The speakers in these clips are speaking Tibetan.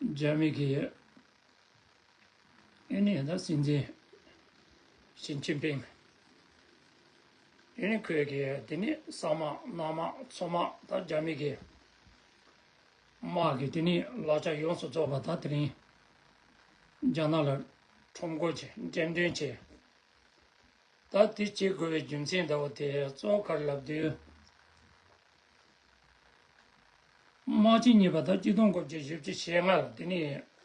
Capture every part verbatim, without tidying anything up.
རྒྱ་མི་གི་ཨེ་ནི་ད་སྲིད་འཛིན་ཞི་ཅིན་ཕིང་། ཨེ་ནི་ཁོས་གི་དེ་ནི་ས་དམག་གནམ་དམག་མཚོ་དམག་ད་རྒྱ་མི་གི་དམག་གི་དེ་ནི་ལག་ཆ་ཡོངས་སུ་རྫོགས་པ་ད་དེ་རིང་རྒྱ་ནག་ལ་ཁྲོམ་སྐོར་བྱས། འགྲེམས་སྟོན་བྱས། ད་དེ་བྱེད་དགོས་པའི་རྒྱུ་མཚན་ལྟ་བུ་དེ་གཙོ་བོ་ག་རེ་ལབ་དུས། དམག་ཆེན་གཉིས་པ་དང་གཅིག་སྟོང་དགུ་བརྒྱ་བཞི་བཅུ་ཞེ་ལྔ་ལ་དེ་ནི་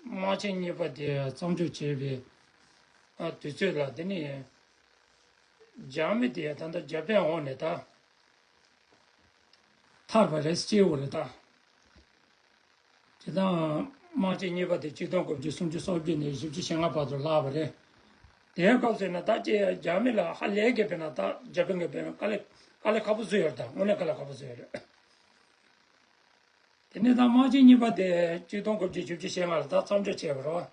དམག་ཆེན་གཉིས་པ་དེ་མཚམས་འཇོག་བྱས་པའི་ཨ་དུས་ཚོད་ལ་དེ་ནི་རྒྱ་མི་དེ་ད་ལྟ་འཇར་པན་འོག་ནས་ད་ཐར་པ་རེད་ཅེས་འོ་རེད་ད། དེ་དང་དམག་ཆེན་གཉིས་པ་དེ་གཅིག་སྟོང་དགུ་བརྒྱ་སུམ་ཅུ་སོ་བརྒྱད་ནས་བཞི་བཅུ་ཞེ་ལྔ་བར་དུ་ལྷག་པ་རེད། དེའི་སྐབས་སུ་ན་ད་ཅི་རྒྱ་མི་ལ་ཧ་ལས་གི་དཔེར་ན་ད་འཇར་པན་གི་དཔེར་ན་དཀའ་ལས་དཀའ་ལས་ཁག་པོ་བཟོས་ཡོད་རེད་ད། དངོས་གནས་དཀའ་ལས་ཁག་པོ་བཟོས་ཡོད་རེད། དེ་ནས་ད་དམག་ཆེན་གཉིས་པ་དེ་གཅིག་སྟོང་དགུ་བརྒྱ་བཞི་བཅུ་ཞེ་ལྔ་ལ་ད་མཚམས་འཇོག་བྱས་པ་རེད་བ།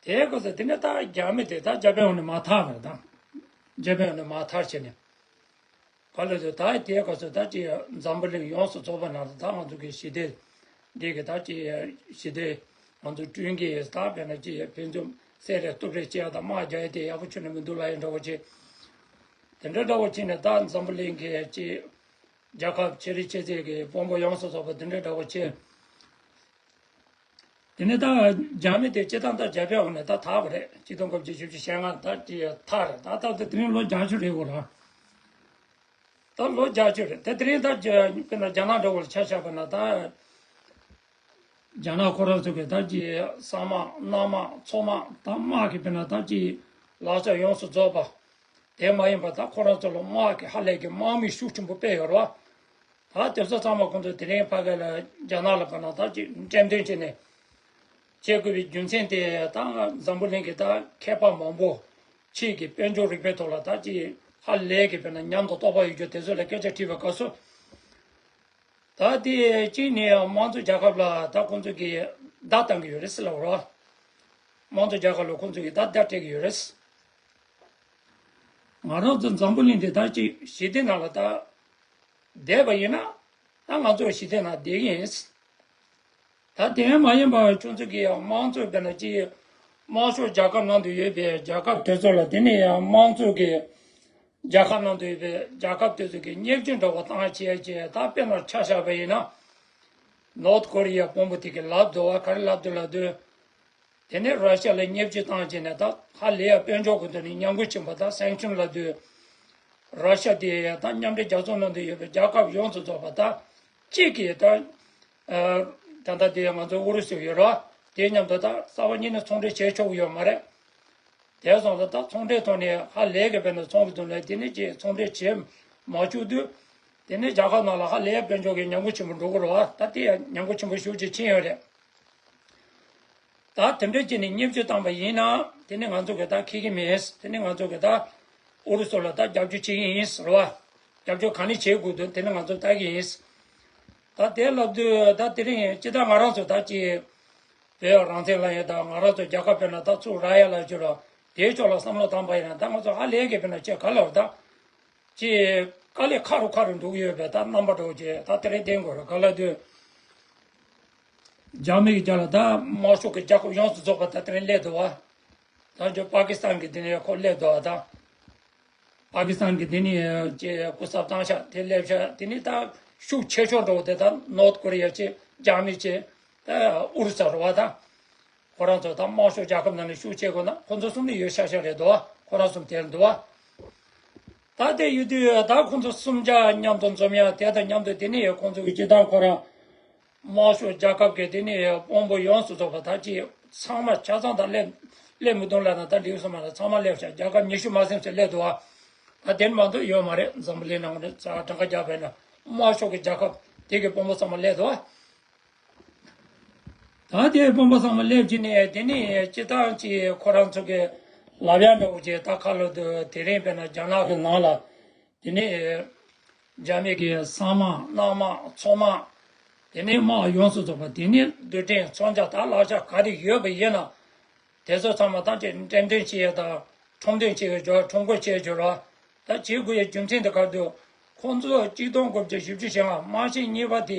དེའི་སྐབས་སུ་དེ་ནས་ད་རྒྱ་མི་དེ་ད་འཇར་པན་འོག་ནས་མར་ཐར་བ་རེད་ད། འཇར་པན་འོག་ནས་མར་ཐར་བྱས་ནས། ག་ལ་དུ་ད་དེའི་སྐབས་སུ་ད་ཅི་འཛམ་བུ་གླིང་ཡོངས་སུ་རྫོགས་པ་ནང་དུ་ད་ང་ཚོ་གི་ཞི་བདེ་འདི་གི་ད་ཅི་ཞི་བདེ་ང་ཚོ་བསྐྲུན་གྱི་ད་དཔེར་ན་ཅི་ཕུན་སུམ་ཚོགས་རེ་སྟོབས་རེ་བཅས་ད་དམག་རྒྱག་ཡ་དེ་ཡག་པོ་ཁྱོན་ནས་མི་འདུག་ལབ་ཡ་འདྲ་བོ་བྱས། དེ་འདྲ་འདྲ་བོ་བྱས་ནས་ད་འཛམ་བུ་གླིང་གི་ཅི་རྒྱལ་ཁབ་ཆེ་རིགས་ཆེ་ཚད་ཀྱི་དཔོན་པོ་ཡོངས་སུ་རྫོགས་པ་དེ་འདྲ་འདྲ་བོ་བྱས། དེ་ནས་ད་རྒྱ་མི་དེ་སྤྱི་བཏང་ད་རྒྱ་བལ་འོག་ནས་ད་ཐར་བ་རེད། གཅིག་སྟོང་དགུ་བརྒྱ་བཞི་བཅུ་ཞེ་ལྔ་ད་དེ་ཐར་རེད། ད་ད་དེ་དེ་རིང་ལོ་བརྒྱད་ཅུ་རེད་འོ་ར། ད་ལོ་བརྒྱད་ཅུ་རེད། དེ་དེ་རིང་ད་རྒྱ་དཔེར་ན་རྒྱ་ནག་འདྲ་བོ་ལ་ཆ་བཞག་པ་ན་ད་རྒྱ་ནག་ཁོ་རང་ཚོ་གི་ད་ཀྱི་ས་དམག་གནམ་དམག་མཚོ་དམག་ད་དམག་གི་དཔེར་ན་ད་ཀྱི་ལག་ཆ་ཡོངས་སུ་རྫོགས་པ། དེ་མ་ཡིན་པ་ད་ཁོ་རང་ཚོ་ལ་དམག་གི་ཧ་ལས་ཀྱི་དམག་མི་ཤུགས་ཆེན་པོ་སྤེལ་ཡོད་རེད་བ། ད་དེ་ཚོ་ཚང་མ་ཁོང་ཚོ་དེ་རིང་ཕ་གི་ལ་རྒྱ་ནག་ལ་དཔེར་ན་ད་ཀྱི་འགྲེམས་སྟོན་བྱས་ནས་བྱེད་དགོས་པའི་རྒྱུ་མཚན་དེ་ད་འཛམ་བུ་གླིང་གི་ད་མཁས་པ་མང་པོ་ཕྱིས་ཀྱི་དཔལ་འབྱོར་རིག་པའི་ཐོག་ལ་ད་ཀྱི་ཧ་ལས་ཀྱི་དཔེར་ན་ཉམས་དང་རྟོགས་པ་ཡོད་རྒྱུ་དེ་ཚོ་ལ་སྐད་ཆ་དྲིས་པའི་སྐབས་སུ། ད་དེ་གཅིག་ནས་དམངས་གཙོ་རྒྱལ་ཁབ་ལ་ད་ཁོང་ཚོ་གིས་བརྡ་བཏང་གི་ཡོད་རེད་ཟེར་ལབ་རོགས། དམངས་གཙོ་རྒྱལ་ཁབ་ལ་ཁོང་ཚོ་གིས་ད་བརྡ་སྤྲད་ཀྱི་ཡོད་རེད། ང་རང་ཚོ་འཛམ་བུ་གླིང་འདི་ད་ཅིག་ཞི་བདེ་ནང་ལ་ད་བསྡད་པ་ཡིན་ན་ད་ང་ཚོ་ཞི་བདེ་ནང་བསྡད་ཀྱི་ཡིན། ད་དེ་མ་ཡིན་པར་ཁྱོད་ཚོ་གིས་དམངས་གཙོ་བས་ན་ཅིག་དམར་ཤོག་རྒྱལ་ཁབ་ནང་དུ་ཡོད་པའི་རྒྱལ་ཁབ་དེ་ཚོ་ལ་དེ་ནས་ཡང་དམངས་གཙོ་གི་རྒྱལ་ཁབ་ནང་དུ་ཡོད་པའི་རྒྱལ་ཁབ་དེ་ཚོ་གིས་བརྙས་བཅོས་འདྲ་བོ་བཏང་བྱས་བྱས་ད་དཔེར་ན་ཆ་བཞག་པ་ཡིན་ན། ནོར་ཐ་ཀོ་རི་ཡ་དཔོན་པོ་དེ་གིས་ལབ་འདུག་བ། ག་རེ་ལབ་འདུག་ལབ་དུས། དེ་ནས་ར་ཤ་ལ་བརྙས་བཅོས་བཏང་བྱས་ནས་ད་ཧ་ལས་ཡ་དཔལ་འབྱོར་གྱི་ཐོག་ནས་ཉམས་རྒུད་ཕྱིན་པ་ད་སེང་ཆུང་ལབ་དུས། ར་ཤ་དེ་ཡ་ད་མཉམ་འབྲེལ་རྒྱལ་ཚོགས་ནང་དུ་ཡོད་པའི་རྒྱལ་ཁབ་ཡོངས་སུ་རྫོགས་པ་ད་གཅིག་གིས་ད་ད་ལྟ་དེ་ང་ཚོ་ཨུ་རུ་སུ་ཡོད་ར། དེ་མཉམ་དུ་ད་རྩ་བ་ཉིད་ནས་ཚོང་འབྲེལ་བྱེད་ཆོག་གི་ཡོད་མ་རེད། དེ་སོང་ཙང་ད་ཚོང་འབྲེལ་ཐོག་ནས་ཧ་ལས་ཀྱི་དཔེར་ན་ཚོང་གི་དོན་ལ་དེ་ནས་ཀྱི་ཚོང་འབྲེལ་བྱེད་མ་བཅུག་དུས། དེ་ནས་རྒྱལ་ཁབ་ནང་ལ་ཧ་ལས་དཔལ་འབྱོར་གྱི་ཉམས་རྒུད་ཆེན་པོ་འགྲོ་གི་རེད་བ། ད་དེ་ཡང་ཉམས་རྒུད་ཆེན་པོ་ཤུགས་ཆེ་ཕྱིན་ཡོད་རེད། ད་དེ་འདྲ་བྱས་ནས་བརྙས་བཅོས་བཏང་པ་ཡིན་ན་དེ་ནི་ང་ཚོ་གི་ད་ཁེ་གི་མེད། དེ་ནི་ང་ཚོ་གི་ད་ཨུ་རུ་སུ་ལ་ད་རྒྱབ་སྐྱོར་བྱེད་ཀྱི་ཡིན་ཟེར་བ། རྒྱབ་སྐྱོར་ག་ནས་བྱེད་དགོས་འདུག་དེ་ནི་ང་ཚོ་ལྟ་གི་ཡིན། ད་དེ་ལབ་དུས་ད་དེ་རིང་ཅི་ད་ང་རང་ཚོ་ད་ཅི་བོད་རང་བཙན་ལ་ཡོད་ད་ང་རང་ཚོ་རྒྱལ་ཁབ་དཔེར་ན་ད་ཚུར་རག་ཡ་ལ་བཅུག་ར། དེའི་ཕྱོགས་ལ་བསམ་བློ་བཏང་པ་ཡིན་ན་ད་ང་ཚོ་ཧ་ལས་ཀྱི་དཔེར་ན་ཅི་ག་ལབ་ད། ཅེས་དཀའ་ལས་ཁག་རུ་ཁག་རུ་འགྲོ་གི་ཡོད་པས་ད་རྣམ་པ་འདྲ་བོ་ཅེས་ད་དེ་རིང་བསྟན་དགོས་རེད་ག་ལ་དུས། རྒྱ་མི་གི་རྒྱ་ལ་ད་དམར་ཤོག་གི་རྒྱལ་ཁབ་ཡོངས་སུ་རྫོགས་པ་ད་དེ་རིང་སླེབས་འདུག་བ། ད་འཇོ་པ་ཀི་སི་ཐན་གི་དེ་ནས་ཁོ་སླེབས་འདུག་བ་ད། པ་ཀི་སི་ཐན་གི་དེ་ནས་ཅེས་སྐུ་ཚབ་བཏང་ཤག་དེ་སླེབས་ཤག་དེ་ནས་ད་ཤུགས་ཆེ་ཤོས་འདྲ་བོ་དེ་ད་ནོར་ཐ་ཀོ་རི་ཡ་ཅེས་རྒྱ་མི་ཅེས་ད་ཨུ་རུ་སུ་རེད་བ་ད། ཁོ་རང་ཚོ་ད་དམར་ཤོག་རྒྱལ་ཁབ་ནང་ནས་ཤུགས་ཆེ་དགོས་ན་ཁོ་ཚོ་གསུམ་ནས་ཡོད་ཤག་ཤག་རེད་འདུག་བ། ཁོ་རང་གསུམ་དེར་འདུག་བ། ད་དེ་ཡོད་དུས་ད་ཁོ་ཚོ་གསུམ་ཆ་མཉམ་དུ་འཛོམས་ཡ་དེ་དང་མཉམ་དུ་དེ་ནས་ཁོ་ཚོ་གི་སྤྱི་བཏང་ཁོ་རང་དམར་ཤོག་རྒྱལ་ཁབ་ཀྱི་དེ་ནས་དཔོན་པོ་ཡོངས་སུ་རྫོགས་པ་ད་ཅི་ཚང་མ་ཆ་ཚང་དང་སླེབས་སླེབས་མི་འདུག་ལབ་ན་ད་འགྲིག་སོང་མ་རེད། ཚང་མ་སླེབས་ཤག་རྒྱལ་ཁབ་ཉི་ཤུ་མ་ཟིན་ཙམ་སླེབས་འདུག་བ། ད་དེ་མ་གཏོགས་ཡོད་མ་རེད། འཛམ་བུ་གླིང་ནང་ནས་གྲངས་ཀ་རྒྱག་པས་ན་དམར་ཤོག་གི་རྒྱལ་ཁབ་དེ་གི་དཔོན་པོ་ཚང་མ་སླེབས་འདུག་བ། ད་དེ་དཔོན་པོ་ཚང་མ་སླེབས་ཀྱི་ནས་དེ་ནས་སྤྱི་བཏང་གི་ཁོ་རང་ཚོ་གི་ལབ་ཡ་འདྲ་བོ་ཅིག་ད་ཁ་ལོ་དུ་དེ་རིང་དཔེར་ན་རྒྱ་ནག་གི་ནང་ལ་དེ་ནས་རྒྱ་མི་གི་ས་དམག་གནམ་དམག་མཚོ་དམག་དེ་ནས་དམག་ཡོངས་སུ་རྫོགས་པ་དེ་ནས་རྡུལ་ཕྲན་མཚོན་ཆ་ད་ལག་ཆ་ག་རེ་ཡོད་པ་ཡིན་ན། དེ་ཚོ་ཚང་མ་ཐམས་ཅད་འགྲེམས་སྟོན་བྱེད་ཡས་དང་ཁྲོམ་སྟོན་བྱེད་ཡས་འབྱོར་ཁྲོམ་སྐོར་བྱེད་ཡས་འབྱོར་བ། ད་བྱེད་དགོས་ཡས་རྒྱུ་མཚན་དེ་ག་རེ་འདུག་ཁོང་ཚོ་གཅིག་སྟོང་དགུ་བརྒྱ་བཞི་བཅུ་ཞེ་ལྔ་དམག་ཆེན་གཉིས་པ་དེ་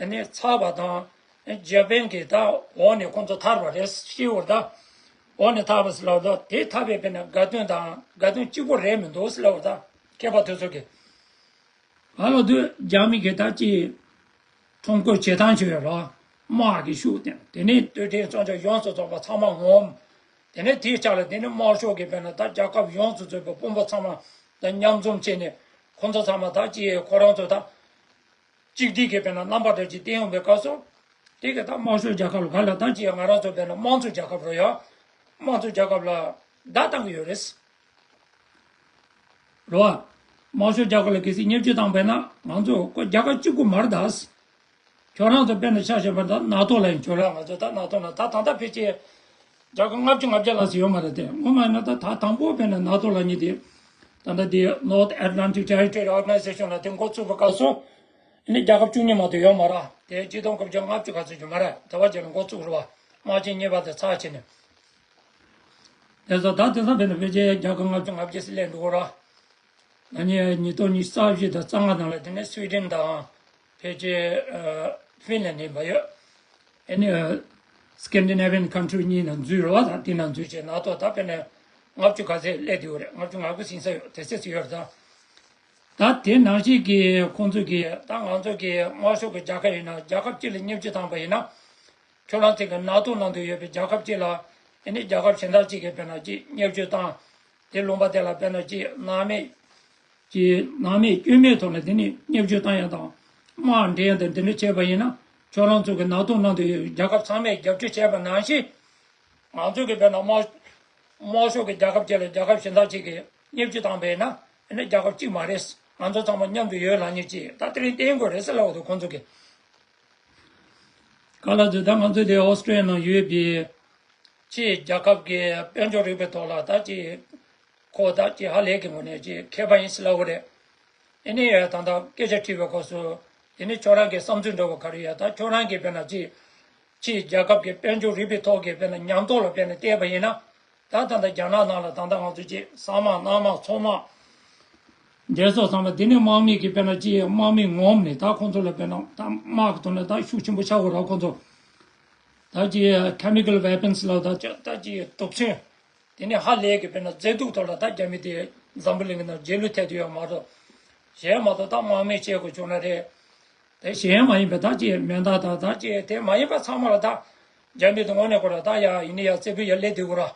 ཨ་ནི་ཚར་བ་དང་ འཇར་པན་གྱི་ད་འོག་ནས་ཁོང་ཚོ་ཐར་བ་རེད་ཤི་བར་ད། འོག་ནས་ཐར་བ་ཟེར་ལབ་ད་དེ་ཐར་བའི་དཔེར་ན་དགའ་སྟོན་དང་དགའ་སྟོན་གཅིག་པོ་རེད་མི་འདུག་ཟེར་ལབ་ད་མཁས་པ་དེ་ཚོ་གིས། ང་ལ་དུས་རྒྱ་མི་གི་ད་ཅི་ཁྲོམ་སྐོར་བྱེད་སྟངས་ཅིག་ཡོད་རོགས། དམག་གི་ཤུགས་དེ་དེ་ནས་སྟོད་ཐེངས་གཙང་ཆབ་ཡོངས་སུ་རྫོགས་པ་ཚང་མ་ངོམ། དེ་ནས་དེའི་ཆ་ལ་དེ་ནས་དམར་ཤོག་གི་དཔེར་ན་ད་རྒྱལ་ཁབ་ཡོངས་སུ་རྫོགས་པའི་དཔོན་པོ་ཚང་མ་ད་མཉམ་འཛོམས་བྱས་ནས་ཁོང་ཚོ་ཚང་མ་ད་ཅི་ཁོ་རང་ཚོ་ད་གཅིག་སྒྲིལ་གྱི་དཔེར་ན་རྣམ་པ་འདྲ་ཅིག་བསྟན་ཡོང་བའི་སྐབས་སུ། དེ་གི་ད་དམར་ཤོག་རྒྱལ་ཁབ་ལ་ག་ལ་ད་ཅི་ང་རང་ཚོ་དཔེར་ན་དམངས་གཙོ་རྒྱལ་ཁབ་རེད་ཡ། དམངས་གཙོ་རྒྱལ་ཁབ་ལ་བརྡ་བཏང་གི་ཡོད་རེད། རེད་བ། དམར་ཤོག་རྒྱལ་ཁབ་ལ་གལ་སྲིད་བརྙས་བཅོས་བཏང་པས་ན་ང་ཚོ་ཁོ་རྒྱལ་ཁབ་གཅིག་པུ་མ་རེད་ད། ཁྱོད་རང་ཚོ་དཔེར་ན་ཆ་བཞག་པ་ད་ནཱ་ཏོ་ལ་ཡིན་ཁྱོད་རང་ང་ཚོ་ད་ནཱ་ཏོ་ན་ད་ད་ལྟ་ཕལ་ཆེར་རྒྱལ་ཁབ་ལྔ་བཅུ་ང་བརྒྱ་ལྷག་ཙམ་ཡོད་མ་རེད་དེ་ངོ་མ་ཡིན་ན་ད་ད་དང་པོ་དཔེར་ན་ནཱ་ཏོ་ལ་ཉིད་དེ། ད་ལྟ་དེ་North Atlantic Territory Organization ལ་དེ་འགོ་བཙུགས་པའི་སྐབས་སུ། ཨ་ནི་རྒྱལ་ཁབ་བཅུ་གཉིས་མ་གཏོགས་ཡོད་མ་རེད་དེ་ཆིག་སྟོང་དགུ་བརྒྱ་ལྔ་བཅུ་ག་ཚོད་ཡོད་མ་རེད་དེ་བ་རྗེས་ལ་འགོ་བཙུགས་རེད་བ་དམག་ཆེན་གཉིས་པ་དེ་ཚར་བྱས་ནས། དེ་ཚོ་ད་དེང་སང་དཔེར་ན་ཕལ་ཆེར་རྒྱལ་ཁབ་ལྔ་བཅུ་ང་བརྒྱད་ཙམ་སླེབས་འགྲོ་གི་རེད། ན་ནིང་ཉིས་སྟོང་ཉི་ཤུ་རྩ་བཞི་དང་རྩ་ལྔ་ནང་ལ་དེ་ནས་སུའི་ཌེན་དང་ཕལ་ཆེར་ཨ་ཧྥིན་ལན་ནི་མ་ཡོད། ཨ་ནི་ཨ་སི་ཀེན་ཌི་ནེ་བི་ཡན་ཁན་ཊི་རི་གཉིས་ནང་འཛུལ་རེད་བ་དང་དེ་ནང་འཛུལ་བྱས་ནཱ་ཏོ་ད་དཔེར་ན་ལྔ་བཅུ་ག་ཚད་སླེབས་བསྡད་ཡོད་རེད། ལྔ་བཅུ་ང་དགུ་ཟིན་ས་ཡོད་དེ་ཚད་ཅིག་ཡོད་རེད་ད། ད་དེ་ནང་བཞིན་གྱི་ཁོང་ཚོ་གིས་ད་ང་ཚོ་གི་དམར་ཤོག་གི་རྒྱལ་ཁབ་ཡིན་ན་རྒྱལ་ཁབ་གཅིག་ལ་བརྙས་བཅོས་བཏང་པ་ཡིན་ན། ཁྱོད་རང་ཚོ་གི་ནཱ་ཏོ་ནང་དུ་ཡོད་པའི་རྒྱལ་ཁབ་གཅིག་ལ་ཨ་ནི་རྒྱལ་ཁབ་གཞན་དག་ཅིག་གིས་དཔེར་ན་ཅིག་བརྙས་བཅོས་བཏང་། དེ་ལུང་པ་དེ་ལ་དཔེར་ན་ཅིག་སྣང་མེད་ཅིག་སྣང་མེད་སྐྱོན་མེད་ཐོག་ནས་དེ་ནི་བརྙས་བཅོས་བཏང་ཡ་དང་དམག་འདྲེན་ཡ་དང་དེ་འདྲ་བྱས་པ་ཡིན་ན་ཁྱོད་རང་ཚོ་གི་ནཱ་ཏོ་ནང་དུ་ཡོད་པའི་རྒྱལ་ཁབ་ཚང་མས་རྒྱབ་སྐྱོར་བྱས་པ་ནང་བཞིན། ང་ཚོ་གི་དཔེར་ན་དམར་དམར་ཤོག་གི་རྒྱལ་ཁབ་ཅིག་ལ་རྒྱལ་ཁབ་གཞན་དག་ཅིག་གིས་བརྙས་བཅོས་བཏང་པས་ན་ཨ་ནི་རྒྱལ་ཁབ་གཅིག་མ་རེད། ང་ཚོ་ཚང་མ་མཉམ་དུ་ཡོད་ལབ་མཁན་ཅིག་ད་དེ་རིང་བསྟན་དགོས་རེད་ཟེར་ལབ་འདུག་ཁོང་ཚོ་གིས། ག་ལ་ཚོད་ད་ང་ཚོ་དེ་ཨོ་སི་ཀྲི་ཡ་ནང་ཡོད་པའི་ཕྱིའི་རྒྱལ་ཁབ་ཀྱི་དཔལ་འབྱོར་རིག་པའི་ཐོག་ལ་ད་ཅི་ཁོ་ད་ཅི་ཧ་ལས་ཀྱི་ངོ་ནས་ཅི་མཁས་པ་ཡིན་ཟེར་ལབ་དགོས་རེད། ཨེ་ནི་ཡ་ད་ལྟ་སྐད་ཆ་དྲིས་པའི་སྐབས་སུ་དེ་ནི་ཁྱོད་རང་གི་བསམ་ཚུལ་འདྲ་བོ་ག་རེ་ཡོད་ད་ཁྱོད་རང་གིས་དཔེར་ན་ཅི་ཕྱིའི་རྒྱལ་ཁབ་ཀྱི་དཔལ་འབྱོར་རིག་པའི་ཐོག་གི་དཔེར་ན་ཉམས་རྟོགས་ལ་དཔེར་ན་བལྟས་པ་ཡིན་ན། ད་ད་ལྟ་རྒྱ་ནག་ནང་ལ་ད་ལྟ་ང་ཚོ་ཅིག་ཟ་མ་ནང་མ་ཚོང་མ། འདས་སོགས་ཚང་མ་དེ་ནས་དམག་མི་གི་དཔེར་ན་ཅིག་དམག་མི་ངོམ་ནས་ད་ཁོང་ཚོ་ལ་དཔེར་ན་ད་དམག་གི་ཐོག་ནས་ད་ཤུགས་ཆེན་པོ་ཆགས་དགོས་ར་ཁོང་ཚོ། ད་ཅིག་chemical weapons ལ་ད་ཅིག་ད་ཅིག་དུག་མཚོན། དེ་ནས་ཧ་ལས་གི་དཔེར་ན་མཛེས་སྡུག་ཐོག་ལ་ད་རྒྱ་མི་དེ་འཛམ་བུ་གླིང་གི་ནང་རྗེས་ལུས་ཐེབས་དུ་ཡོད་མ་གཏོགས། གཞན་མ་གཏོགས་ད་དམག་མི་བྱེད་དགོས་བྱུང་ན་རེད། དེ་གཞན་མ་ཡིན་པའི་ད་ཅིག་མེ་མདའ་དང་ད་ཅིག་དེ་མ་ཡིན་པ་ཚང་མ་ལ་ད་རྒྱ་མི་དེ་དངོས་གནས་ཁོ་ར་ད་ཡ་ཡིན་ནི་ཡ་རྩེ་ཕུད་ཡ་སླེབས་དུས་ཁོ་ར།